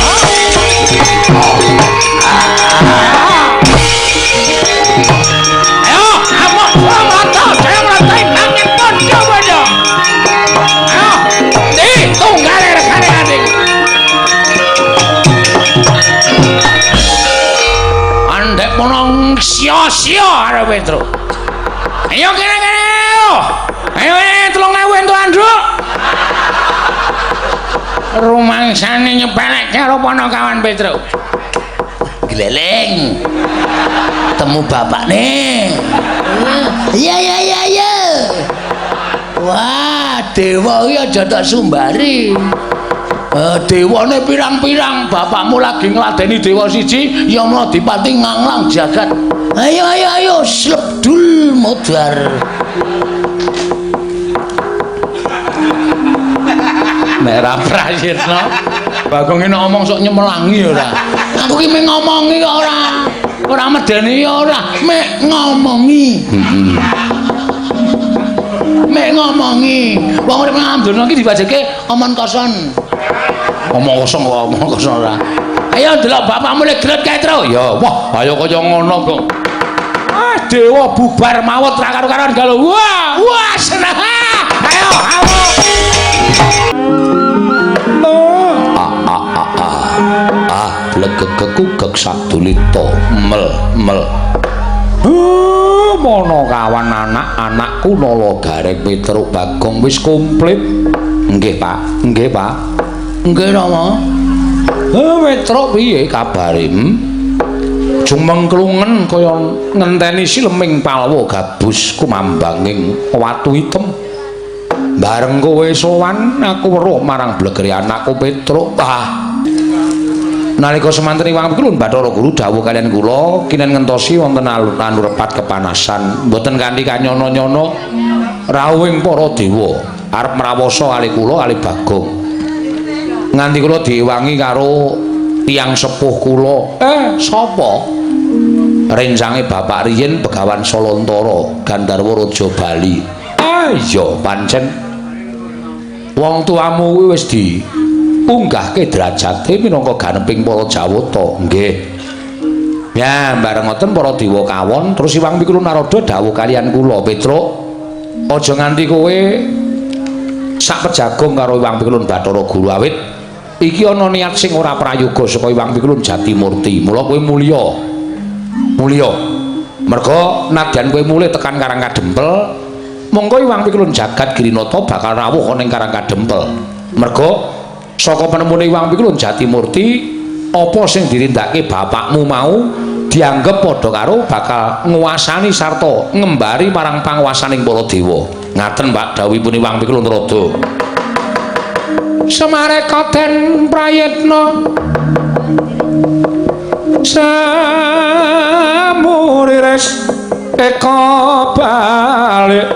Ayo, amok mata, jaya mrantai nanging padha-padha. Ayo, ndi tunggale regane adik. Andek mono sia-sia arep Petruk. Ayo kene-kene. Ayo 3000 entuk anduk. Rumangsane nyepelek karo Panakawan Petruk. Gleleng. Temu bapakne. Iya iya iya iya. Wah, dewa iki aja tak sumbari. Dewane pirang-pirang, bapakmu lagi ngladeni dewa siji, ya Mladipati nganglang jagat. Ayo ayo ayo, slebdul modar. Nek ra prayitna, Bagong iki ngomong sok nyemelangi ora. Aku ki mung ngomongi kok ora. Ora medeni ya ora, mek ngomongi. Heeh. Mek ngomongi. Wong urip nang donya iki dibajeke omon kosong. Omong kosong kok, omong kosong ora. Ayo delok bapakmu lek gret kae, Tru. Ya, wah, ayo kaya ngono kok. Ah, dewa bubar mawut ra karo-karoan galo. Wah, wah seneng. Ayo, ayo. A a a a. Ah, blegegekugek sadulita mel mel. Mono kawan anak-anakku Nala Gareng Petruk Bagong wis komplit. Nggih, Pak. Nggih, Pak. Nggih, Rama. Petruk piye kabare? Jumengklungen kaya ngenteni sileming palwa gabus kumambanging watu item. Bareng kowe sowan aku weruh marang blegere anakku Petruk. Ah. Nalika semanten Iwang Pikulun Bathara Guru dawuh kaliyan kula kinen ngentosi wonten anurepat kepanasan mboten kanthi kanyono-nyono rawuhing para dewa arep mrawasa kali kula kali Bagong. Nganti kula diwangi karo tiyang sepuh kula. Sapa? Rencange bapak riyin Begawan Solontara Gandharwa Raja Bali. Ah iya pancen wong tuamu kuwi wis di unggahke derajate minangka ganeping para Jawata. Nggih. Ya, bareng ngoten para dewa kawon terus Iwang Pikulun Narada dawuh kaliyan kula, Petruk. Aja nganti kowe sak pejagong karo Hyang Pikulun Bathara Guru awit iki ana niat sing ora prayoga saka Hyang Pikulun Jatimurti. Mula kowe mulya. Mulya. Merga nadyan kowe mulih tekan Karang Kadempel, mongko Hyang Pikulun Jagat Girinata bakal rawuh ana ing Karang Kadempel. Merga saka penemune Hyang Pikulun Jatimurti, apa sing dirindake bapakmu mau dianggep padha karo bakal nguasani sarta ngembari marang panguwasaning para dewa. Ngaten Pak dawuhipun Hyang Pikulun Rada. Semareka den prayitna samuriris eka balik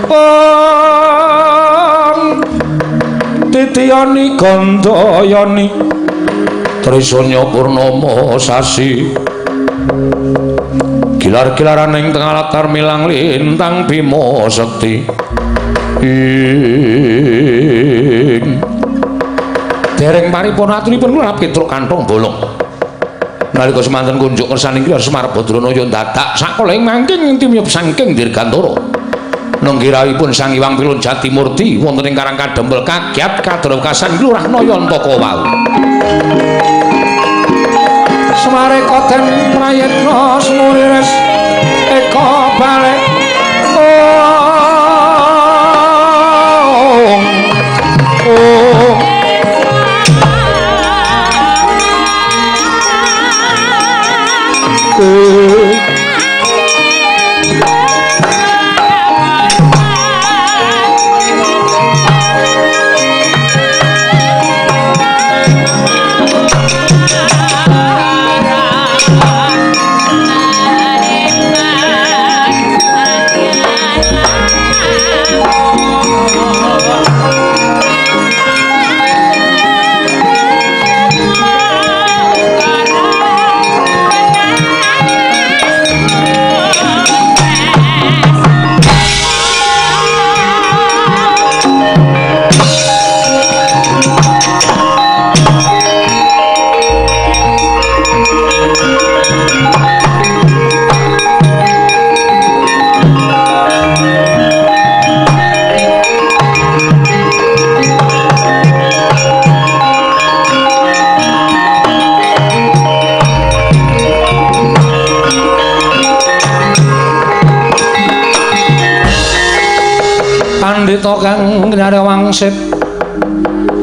om titiyani gandayani trisanya purnama sasi gilar-gilaran ing tengah latar milang lintang bima sekti ing dereng paripurna aturipun kula Petruk kantong bolong. Nalika semanten kunjuk kersaning kula Semar Badranaya dadak sakoling mangking timyup saking Dirgantara. Nenggirawipun Sang Hyang Pilun Jatimurti wonten ing Karang Kadempel kagiat kadrokasan Lurah Nayantaka wau. Semareka den prayitna semuriris eka balik ong ong Pandhita kang nyare wangsit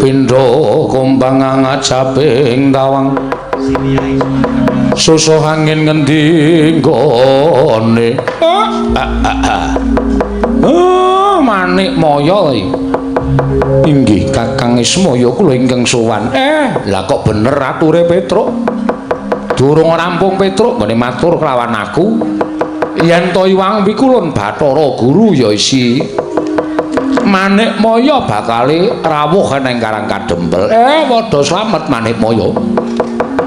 pindha kumbang ngajaping tawang susuh angin ngendi nggone manik maya inggih Kakang Ismaya kula ingkang sowan. Lah kok bener ature Petruk? Durung rampung Petruk nggone matur kelawan aku yen to Hyang Pikulun Bathara Guru ya isi Manik Maya bakale rawuh nang Karang Kadempel. Padha slamet Manik Maya.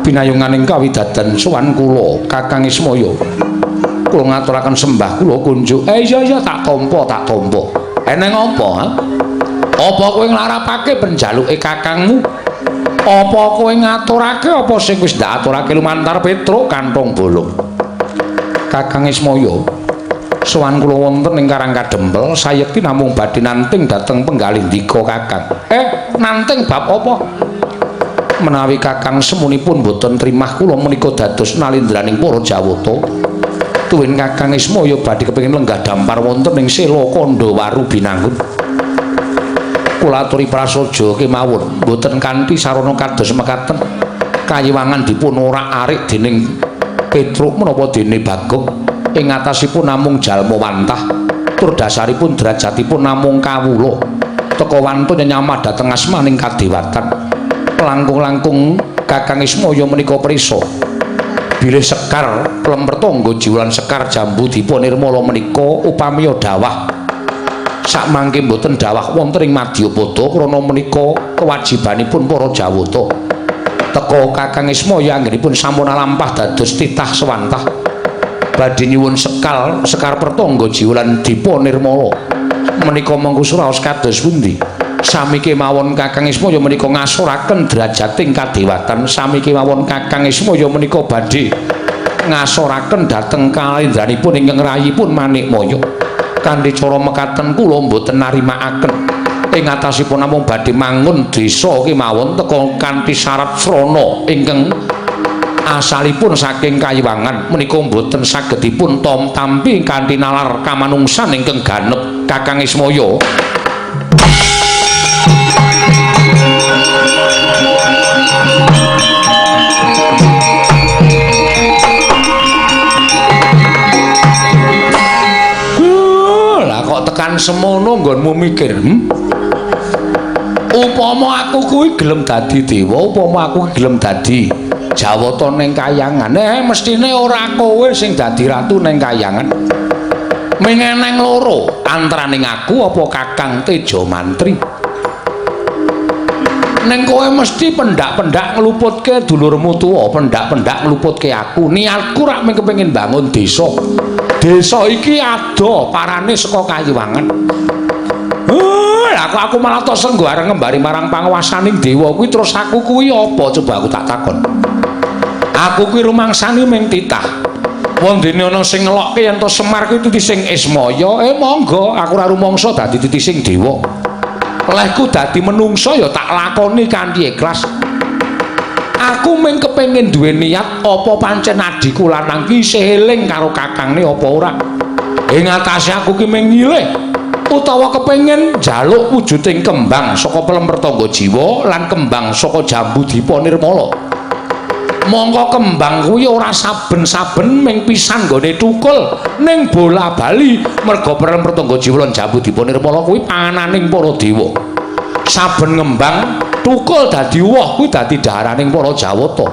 Pinayunganing kawidadan sowan kula Kakang Ismaya. Kula ngaturaken sembah kula kunjuk. Iya iya tak tampa, tak tampa. Eneng apa, ha? Apa kowe nglarapake penjaluke kakangmu? Apa kowe ngaturake apa sing wis ndak aturake lumantar Petruk kantong bolong? Kakang Ismaya, sowan kula wonten ing Karang Kadempel sayekti namung badhe nanting dhateng penggalih ndika Kakang. Nanting bab apa? Menawi Kakang semunipun boten trimah kula menika dados nalindraning para Jawata. Tuwin Kakang Ismaya badhe kepengin lenggah dampar wonten ing Sela Kandhawaru Binangun. Kula aturi prasaja kemawon boten kanthi sarana kados mekaten kayiwangan dipun orak-arik dening Petruk menapa dene Bagong ing atasipun namung jalma wantah tur dasaripun derajatipun namung kawula teka wantun nyamah dhateng asmaning kadewatan. Langkung-langkung Kakang Ismaya menika prisa bilih sekar lempertangga jiwalan sekar jambu dipa nirmala menika upamiya dawah sakmangke mboten dawah wonten ing Madyapada krana menika kewajibanipun para Jawata. Teka Kakang Ismaya anggenipun sampun alampah dados titah sewantah badhe nyuwun sekal sekar pertangga jiwalan dipa nirmala menika mengko suraos kados pundi? Sami kemawon Kakang Ismaya menika ngasoraken derajating kadewatan, sami kemawon Kakang Ismaya menika badhe ngasoraken dhateng kalindranipun ingkang rayipun Manik Maya. Kanthi cara mekaten kula mboten narimakaken. Ing atasipun namung badhe mangun desa kemawon teka kanthi syarat srana ingkang asalipun saking Kayiwangan menika mboten saged dipun tampi kanthi nalar kamanungsan ingkang ganep Kakang Ismaya. Lah kok tekan semono nggonmu mikir, Upama aku kuwi gelem dadi dewa, upama aku gelem dadi Jawata ning kayangan, mestine ora kowe sing dadi ratu ning kayangan. Ming eneng loro, antaraning aku apa Kakang Tejamantri. Ning kowe mesti pendak-pendak ngluputke dulurmu tuwa, pendak-pendak ngluputke aku. Niatku rak mung kepengin bangun desa. Desa iki ado parane saka Kayiwangan. Lah kok aku malah tok senggo arep ngembari marang panguwasaning dewa kuwi terus aku kuwi apa coba aku tak takon. Aku kuwi rumangsani ming titah. Wondene ana sing ngelokke yen to Semar kuwi titising Ismaya, monggo aku ora rumangsa dadi titising dewa. Lehku dadi menungsa ya tak lakoni kanthi ikhlas. Aku ming kepengin duwe niat apa pancen adhiku lanang ki isih eling karo kakangne apa ora. Ing atase aku ki ming nyilih utawa kepengin njaluk wujuding kembang saka pelem pertangga jiwa lan kembang saka jambu dipa nirmala. Mongko kembang kuwi ora saben-saben ming pisan nggone thukul ning bola-bali merga pelem pertangga jiwa lan jambu dipa nirmala kuwi pangananing para dewa. Saben ngembang thukul dadi woh kuwi dadi daharaning para Jawata.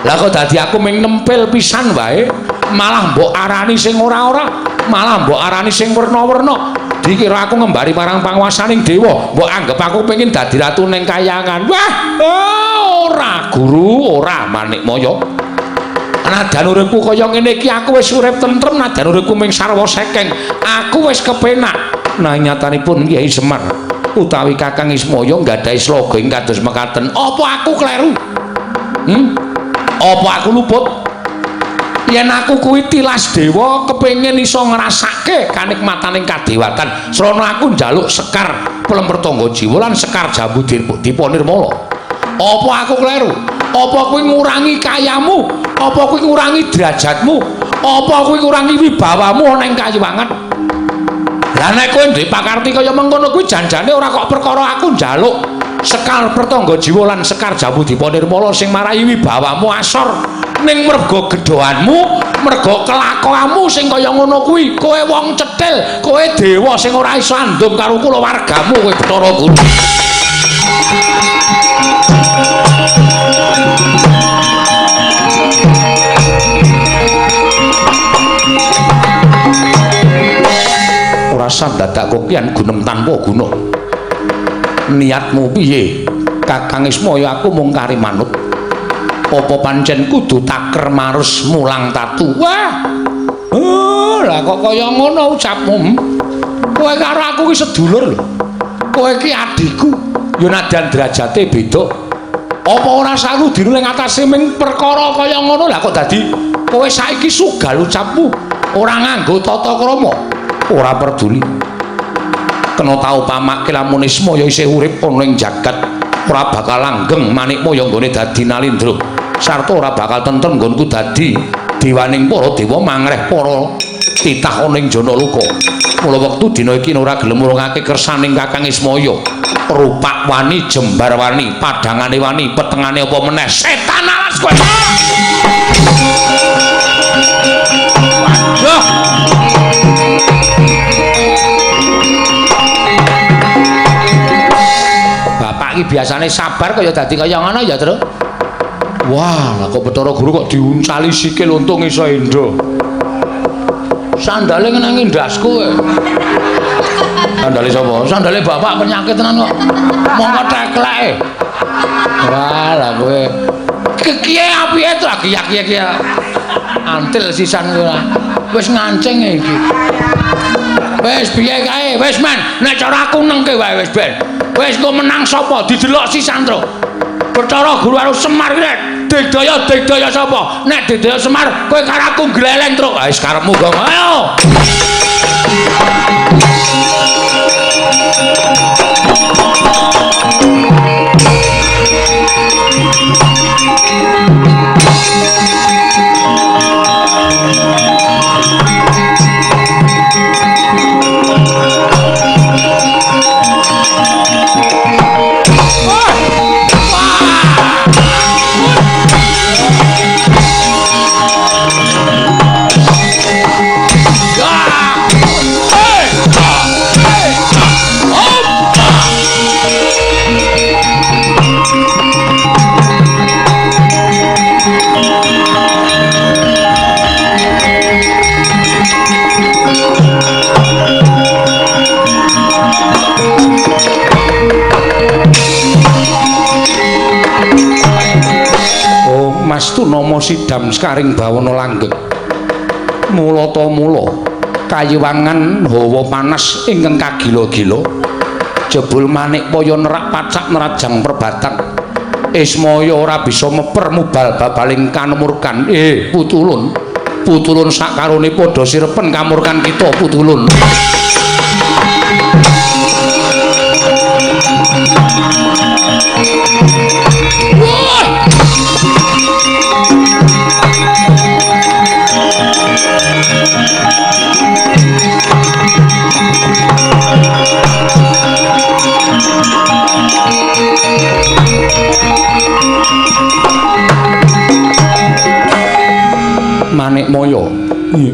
Lah kok dadi aku ming nempel pisan wae malah mbok arani sing ora-ora, malah mbok arani sing werna-werna. Dikira aku ngembari marang panguwasaning dewa, mbok anggep aku pengin dadi ratu ning kayangan. Wah, ora guru, ora Manikmaya. Nadan uripku kaya ngene iki aku wis urip tentrem, nadan uripku ming sarwa sekeng. Aku wis kepenak. Nah nyatanipun Kyai Semar utawi Kakang Ismaya nggadahi sloga ing kados mekaten. Apa aku kleru? Apa aku luput? Yen aku kuwi tilas dewa kepengin iso ngrasake kanikmataning kadewatan, srana aku njaluk sekar pelem pertangga jiwa lan sekar jambu dipa nirmala. Apa aku kleru? Apa kuwi ngurangi kayamu? Apa kuwi ngurangi derajatmu? Apa kuwi ngurangi wibawamu ana ing Kayiwangan? Lah nek kowe duwe pakarti kaya mengkono kuwi janjane ora kok perkara aku njaluk sekar pertangga jiwa lan sekar jambu dipa nirmala sing marai wibawamu asor. Ning merga gedhoanmu, merga kelakuanmu sing kaya ngono kuwi, kowe wong cethil, kowe dewa sing ora iso andum karo kulawargamu kowe Bathara Guru. Ora sandadak kokian gunem tanpa guna. Niatmu piye? Kakang Ismaya aku mung kari manut. Apa pancen kudu taker marus mulang tatu? Wah. Lah kok kaya ngono ucapmu? Kowe karo aku ki sedulur lho. Kowe ki adhiku. Ya nadyan derajate beda. Apa ora saru dinu ning atase ming perkara kaya ngono? Lah kok dadi kowe saiki sugal ucapmu, ora nganggo tata krama, ora peduli. Kena tau pamake lamun Ismaya isih urip ana ing jagat, ora bakal langgeng Manikmaya nggone dadi Nalindra. Sarta ora bakal tentrem nggonku dadi dewaning para dewa mangreh para titah ana ing Janaloka. Mula wektu dina iki ora gelem murungake kersaning Kakang Ismaya. Rupak wani, jembar wani, padhangane wani, petengane apa meneh setan alas kowe. Waduh. Bapak iki biasane sabar kaya dadi kaya ngono ya, Tru. Wah, lah kok Bathara Guru kok diuncali sikil untung iso endo. Sandale ngenangi ndasku kowe. Sandale sapa? Sandale bapak penyakit tenan kok. Mongko tekleke. Wah, lah kowe. Kekiye apike to kiyak-kiyak. Antil sisan kowe. Wis ngancing iki. Wis piye kae? Wis men, nek cara aku nengke wae wis ben. Wis engko menang sapa? Didelok sisan, Tru. Bathara Guru karo Semar kuwi digdaya digdaya sapa? Nek digdaya Semar, kowe karo aku gleleng, Tru. Ah wis karepmu, Gong. Ayo. sidam sekaring bawana langgeng. Mulata mula kayiwangan hawa panas ingkang kagila-gila. Jebul Manikmaya nerak pacak nerajang perbatang. Ismaya ora bisa meper mubal babaling kanemurkan. Putulun. Putulun sakarone padha sirepen kamurkan kita Putulun. Manikmaya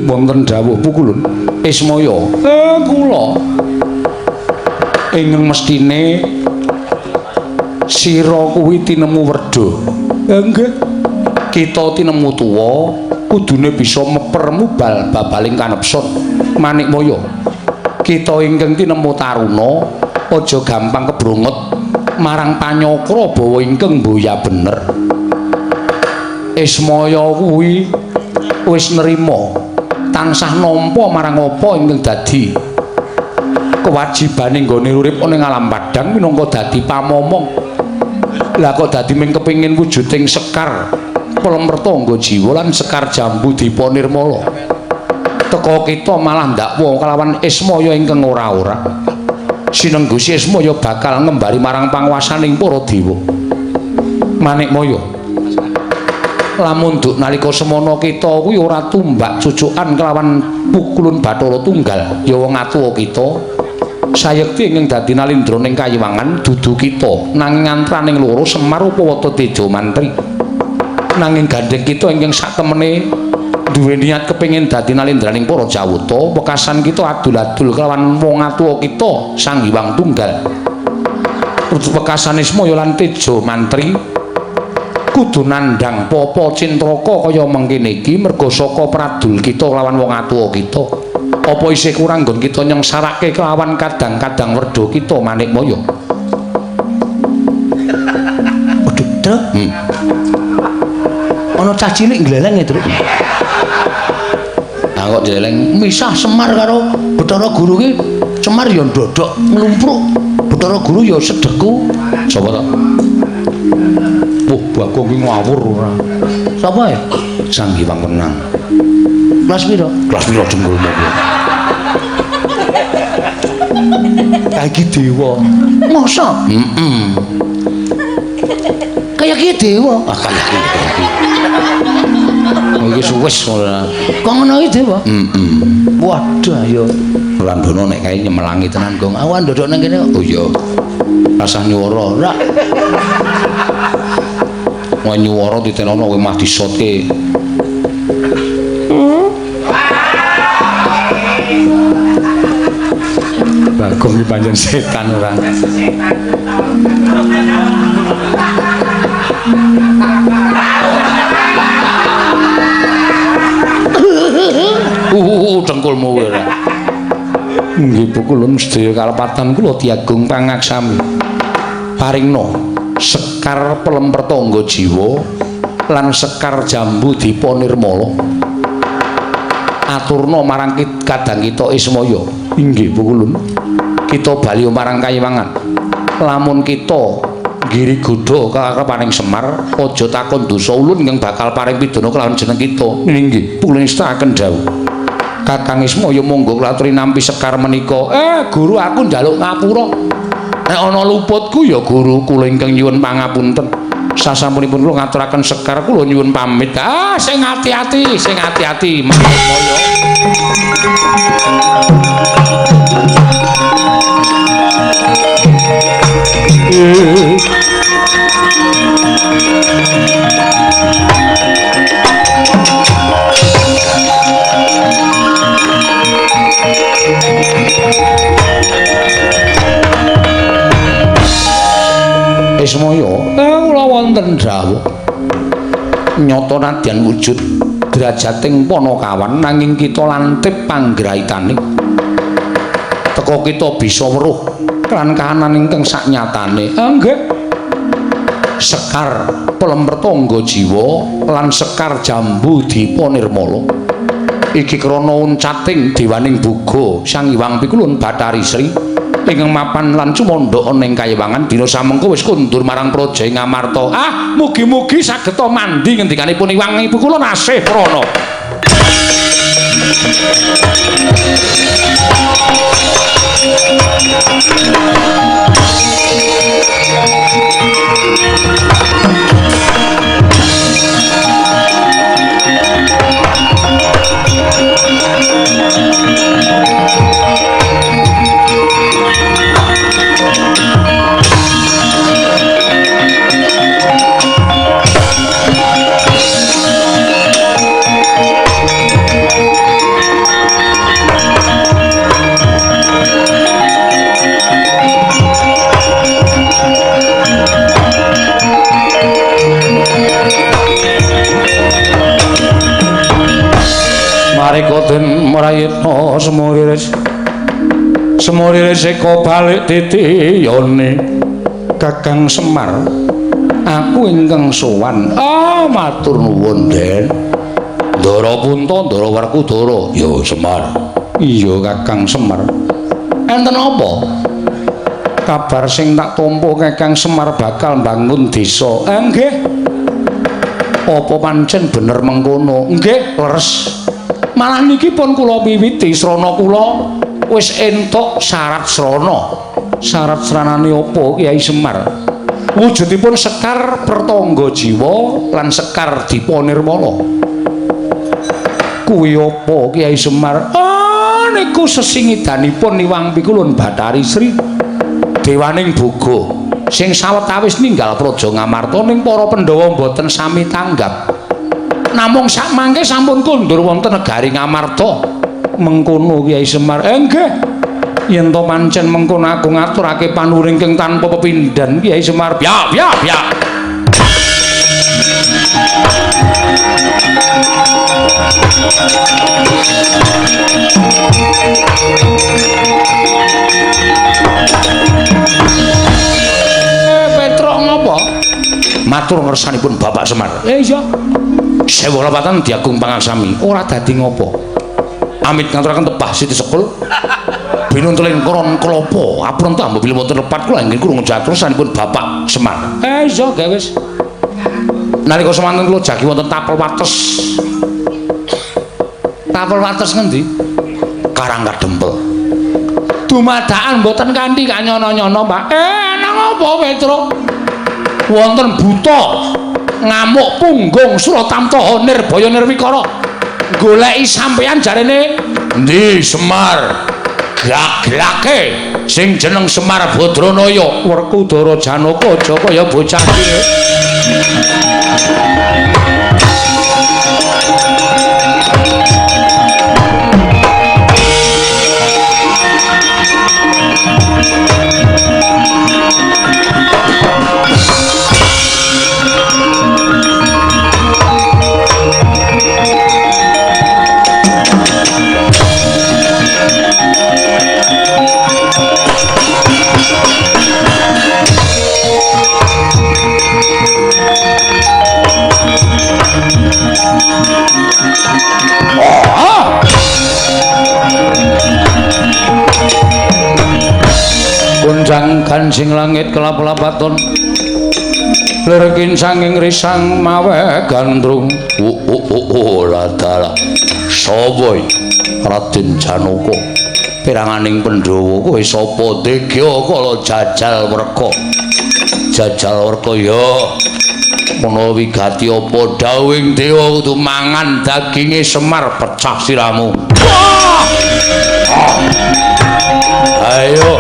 wonten dawuh Pukulun. Ismaya, kula ingkang mestine sira kuwi tinemu werda. Nggih. Kita tinemu tuwa kudune bisa meper mubal babaling kanepson. Manikmaya, kita ingkang tinemu taruna aja gampang kebrongot marang panyakra bawa ingkang mboya bener. Ismaya kuwi wis nrima tansah nampa marang apa ingkang dadi kewajibane nggone urip ana ing alam padhang minangka dadi pamomong. Lah kok dadi ming kepengin wujuding sekar Pelemertangga jiwa lan sekar jambu dipa nirmala. Teka kita malah ndakwa kelawan Ismaya ingkang ora-ora. Sinenggusi Ismaya bakal ngembari marang panguwasaning para dewa. Manikmaya, lamun duk nalika semana kita kuwi ora tumbak cucukan kelawan pukulun Bathara Tunggal, ya wong atuwa kita sayekti ingkang dadi nalindra ning kayiwangan dudu kita nanging antraning loro Semar Upawata Teja Mantri. Nanging gandheng kita ingkang satemene duwe niat kepengin dadi nalindraning para Jawata, wekasan kita adul-adul kelawan wong atuwa kita Sang Hyang Tunggal. Wekasan Ismaya lan Teja Mantri kudu nandhang papa cintraka kaya mengkene iki merga saka pradul kita lawan wong atuwa kita. Apa isih kurang nggon kita nyengsarake kelawan kadang-kadang werda kita Manikmaya? Waduh, Truk. Ana cah cilik ngleleng ya, Truk. Lah kok ngleleng misah Semar karo Bathara Guru ki. Semar ya ndodok nglumpruk, Bathara Guru ya sedeku. Sapa to? Wah, Bagong ki ngawur ora. Sapa ya? Sang Hyang Wenang. Kelas piro? Kelas piro jengkulmu kuwi? Kae iki dewa. Masa? Heeh. Kaya iki dewa. Ah, kaya iki. Oh, iki suwis ora. Kok ngono iki dewa? Heeh. Waduh ya. Landono nek kae nyemelangi tenan, Gong. Aku ndodok nang kene kok. Oh iya. Rasah nyuwara ora. Wah nyuwara ditenono kowe mah disotke. Bagong iki pancen setan ora. Dengkulmu ora. Nggih pukulun sedaya kalepatan kula Tiagung pangaksami. Paringna sekar Pelempertangga jiwa lan sekar jambu dipa nirmala. Aturna marang kadang kita Ismaya. Inggih pukulun. Kita bali marang kayiwangan. Lamun kita nggiri godha karepaning Semar, aja takon dosa ulun ingkang bakal paring pidana kelawan jeneng kita. Inggih, pukulun estakaken dawuh. Kakang Ismaya monggo kula aturi nampi sekar menika. Guru aku njaluk ngapura. Nek ana luputku ya guru kula ingkang nyuwun pangapunten. Sasampunipun kula ngaturaken sekar kula nyuwun pamit. Ah, sing ati-ati, sing ati-ati Manikmaya. Ismaya, kula wonten dawuh. Nyata nadyan wujud drajating panakawan nanging kita lantip panggraitane. Teka kita bisa weruh lan kahanan ingkang saknyatane. Nggih. Sekar Pelempertangga Jiwa lan Sekar Jambu Dipa Nirmala. Iki krana uncating dewaning buga Sang Hyang Pikulun Bathari Sri ingkang mapan lan cumandha ana ing kayewangan dina samengko wis kondur marang praja ing Ngamarta. Ah, mugi-mugi sageta mandi ngendikanipun Hyang Pikulun asih prana. Marika den mrayitna semuriris semuriris eka balik titiyane Kakang Semar, aku ingkang sowan. Ah, matur nuwun Den. Ndara Punta, Ndara Werkudara. Ya Semar. Iya Kakang Semar. Enten apa? Kabar sing tak tampa Kakang Semar bakal mbangun desa. Nggih. Apa pancen bener mengkono? Nggih, leres. Malah niki pun kula wiwiti srana kula wis entuk syarat srana. Syarat sranane apa Kyai Semar? Wujudipun Sekar Pertangga Jiwa lan Sekar Dipa Nirmala. Kuwi apa Kyai Semar? Ah, niku sesingidanipun Hyang Pikulun Bathari Sri dewaning boga sing sawetawis ninggal praja Ngamarta ning para Pandhawa mboten sami tanggap. Namung sakmangke sampun kondur wonten negari Ngamarta. Mengkono Kyai Semar. Nggih. Yen to pancen mengkono aku ngaturake panuwun ingkang tanpa pepindhan Kyai Semar. Ya, ya, ya. Petruk ngopo? Matur ngersanipun Bapak Semar. Iya. Sewu lepatan diagung pangaksami. Ora dadi ngopo. Amit ngaturaken tebah Siti Sekul. Binunteling koron klopo. Aprenta mbok bilih wonten lepat kula inggih krungu jatrusanipun Bapak Semar. Iya gawe wis. Nalika semanten kula jagi wonten tapel wates. Tapel wates ngendi? Karang Kadempel. Dumadakan mboten kanthi kanyono-nyono, Pak. Nang apa Petruk? Wonten buta ngamuk punggung Suratamtaha Nirbaya Nirwikara goleki sampeyan jarene endi Semar gaglake sing jeneng Semar Badranaya Werkudara Janaka aja kaya bocah cilik. Kunjang kancing langit kelap-lapaton lerkin sanging risang mawe gandrung. Ladalah sapa Raden Janaka piranganing Pandhawa kowe sapa degya kala jajal werka jajal werka ya menawa wigati apa dawuhing dewa kudu mangan daginge Semar pecah siramu. Ayo.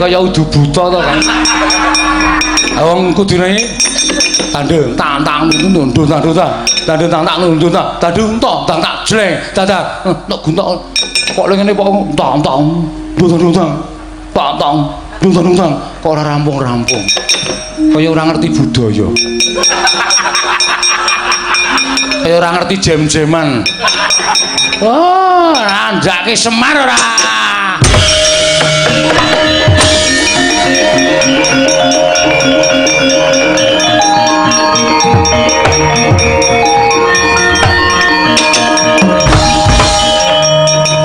Kaya udu buta to kan. Wong kudune tandung tang tang nundun tandung tang tandung tang tang nundun tang tandung tang tang tak jleng tang nek guntok kok ngene kok tang tang tandung tang tang tang tandung tang kok ora rampung-rampung. Kaya ora ngerti budaya. Kaya ora ngerti jem-jeman. Oh, randake Semar ora.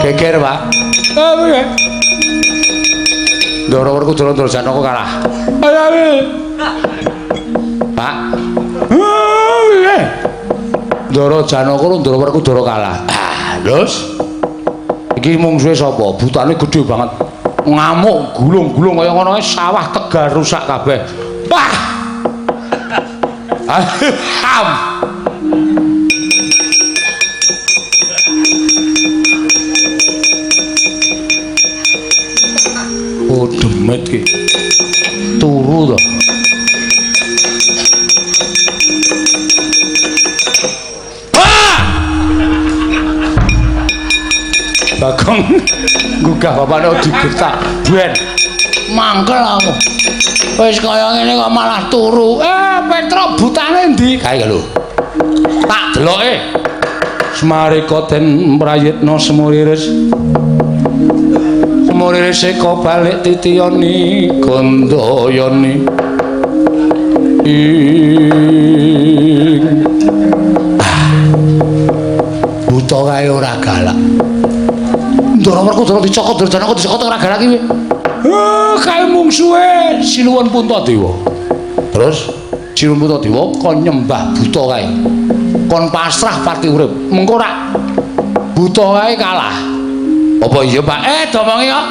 Geger, Pak. Piye? Ndara Werkudara Ndara Janaka kalah. Ayo. Pak. Piye? Ndara Janaka Ndara Werkudara kalah. Ah, terus iki mungsuhe sapa? Butane gedhe banget. Ngamuk gulung-gulung kaya ngono sawah Tegal rusak kabeh. Wah. Ham. Oh, demit ki. Turu to. Wah! Bagong gugah bapakne digetak. Ben. Mangkel aku. Wis kaya ngene kok malah turu. Petruk butane endi? Kae lho. Tak deloke. Semarika den prayitna semuriris. Semuriris eka balik titiyani gandayani. Ing buta kae ora galak. Ndara Werkudara dicokot, Ndara Janaka dicokot ora galak iki. Kae mungsuhe Sinuwun Puntadewa. Terus Sinuwun Puntadewa kon nyembah buta kae. Kon pasrah pati urip. Mengko rak buta kae kalah. Apa iya, Pak? Domongi kok.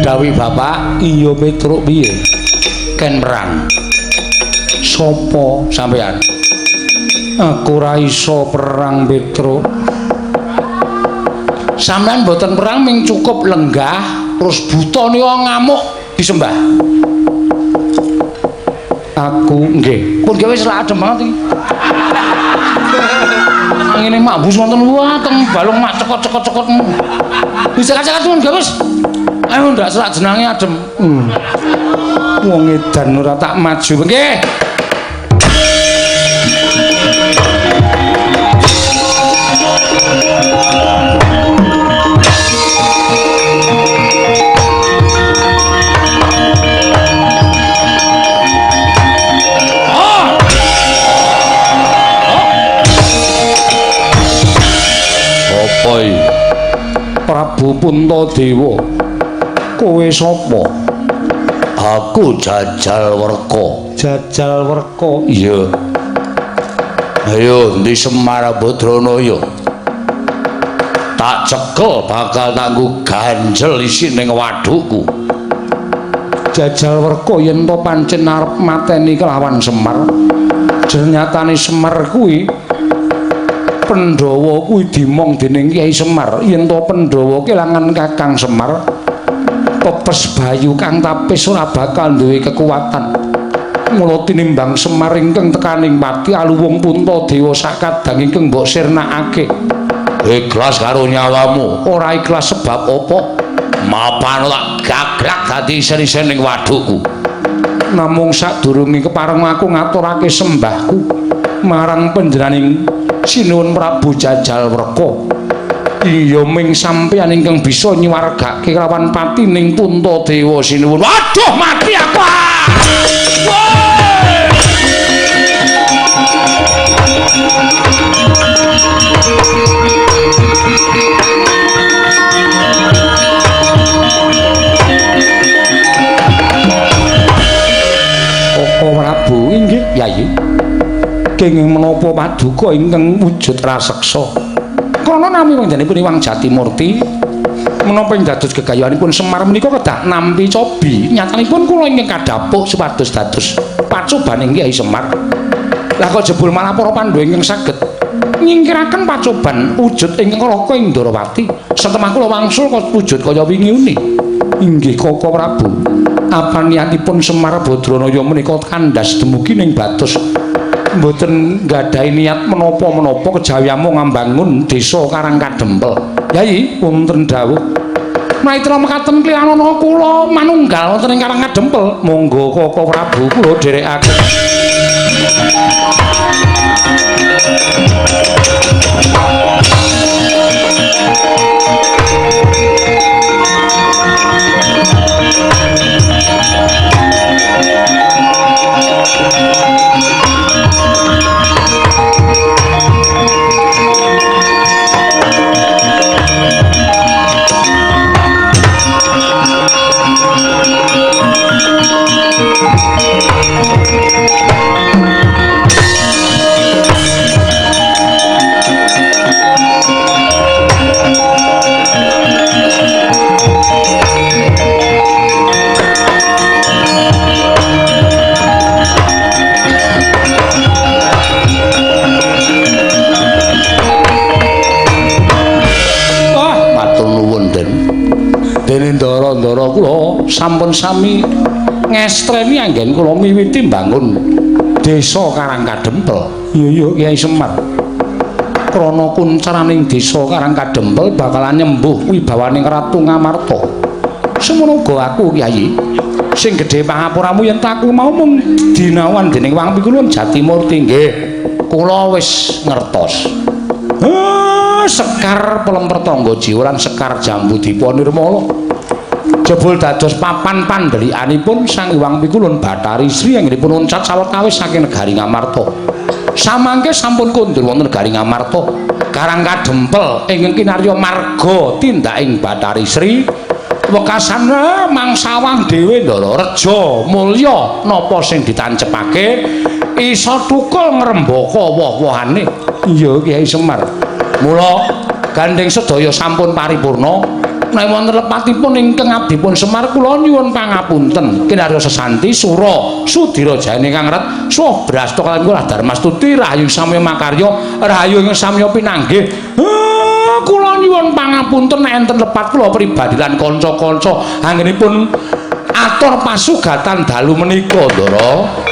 Dawi bapak, iya Petruk piye? Ken perang. Sopo sampean? Aku ora iso perang Petruk. Sampean mboten perang ming cukup lenggah terus buta nika ngamuk disembah. Aku nggih. Pun gawe wis lak adem banget iki. Angine mabus wonten wah teng balung mak cekot-cekot-cekot. Wis cekot-cekot pun gawe wis. Ayo ndak serak jenange adem. Wong edan ora tak maju. Nggih. Apa iki? Prabu Puntadewa. Kowe sapa? Aku Jajal Werka. Jajal Werka? Iya. Ayo endi Semar Badranaya? Tak cekel bakal tanggu ganjel isine ning wadukku. Jajal Werka yen to pancen arep mateni kelawan Semar. Jernyatane Semar kuwi Pandhawa kuwi dimong dening Kyai Semar. Yen to Pandhawa kelangan Kakang Semar, pepes bayu kang tapis ora bakal duwe kekuatan. Mula tinimbang Semar ingkang tekaning pati aluwung Puntadewa sakadang ingkang mbok sirnakake. Ikhlas karo nyawamu, ora ikhlas sebab apa? Mapan tak gaglak dadi isen-isen ning wadukku. Namung sadurunge kepareng aku ngaturake sembahku marang panjenenganing Sinuwun Prabu Jajal Werka. Iya ming sampeyan ingkang bisa nyuwargake kelawan patining Puntadewa Sinuwun. Waduh mati aku. Koko Prabu inggih Yayi. Kenging menapa paduka ingkang wujud raseksa? Krana nami panjenenganipun Iwang Jatimurti Menapa ing dados gegayuhanipun Semar menika kedah nampi cobi. Nyatanipun kula ingkang kadhapuk supados dados pacobaning Kyai Semar. Lah kok jebul malah para Pandhawa ingkang saged nyingkiraken pacoban wujud ingkang Raka ing Ndorowati. Satemah kula wangsul kok wujud kaya wingi uni. Inggih Koko Prabu. Apa niatipun Semar Badranaya menika kandhas dumugi ning batos mboten nggadahi niat menapa-menapa kejawi amung ngambangun desa Karang Kadempel. Yai, wonten dawuh. Maitra mekaten kliranana kula manunggal wonten ing Karang Kadempel. Monggo Koko Prabu kula dherekaken. Wah, matur nuwun, Den. Dene ndara-ndara kula sampun sami ngestreni anggen kula miwiti mbangun desa Karang Kadempel. Iya iya Kyai Semar. Krana kuncaraning desa Karang Kadempel bakalan nyembuh wibawaning Ratu Ngamarta. Semono uga aku Kyai. Sing gedhe pangapuramu yen aku mau mung dinawan dening Wang Pikulun Jatimurti nggih. Kula wis ngertos. Sekar Pelemper Tangga Jiwa lan Sekar Jambu Dipa Nirmala. Jebul dados papan pandhelikanipun Sang Hyang Pikulun Bathari Sri anggenipun loncat sawetawis saking negari Ngamarta. Samangke sampun kondur wonten negari Ngamarta, Karang Kadempel ingkang kinarya marga tindaking Bathari Sri wekasan mangsawang dhewe Ndara Reja mulya napa sing ditancepake isa tukul ngrembaka woh-wohane. Iya Kyai Semar. Mula gandeng sedaya sampun paripurna. Nek wonten lepatipun ingkang abdipun Semar kula nyuwun pangapunten. Kinarya sesanti sura sudira jane kang ret suh brasta kaliyan kula Darmastuti rahayu samya makarya rahayu ing samya pinanggih. Kula nyuwun pangapunten nek enten lepat kula pribadi lan kanca-kanca anggenipun atur pasugatan dalu menika Ndara.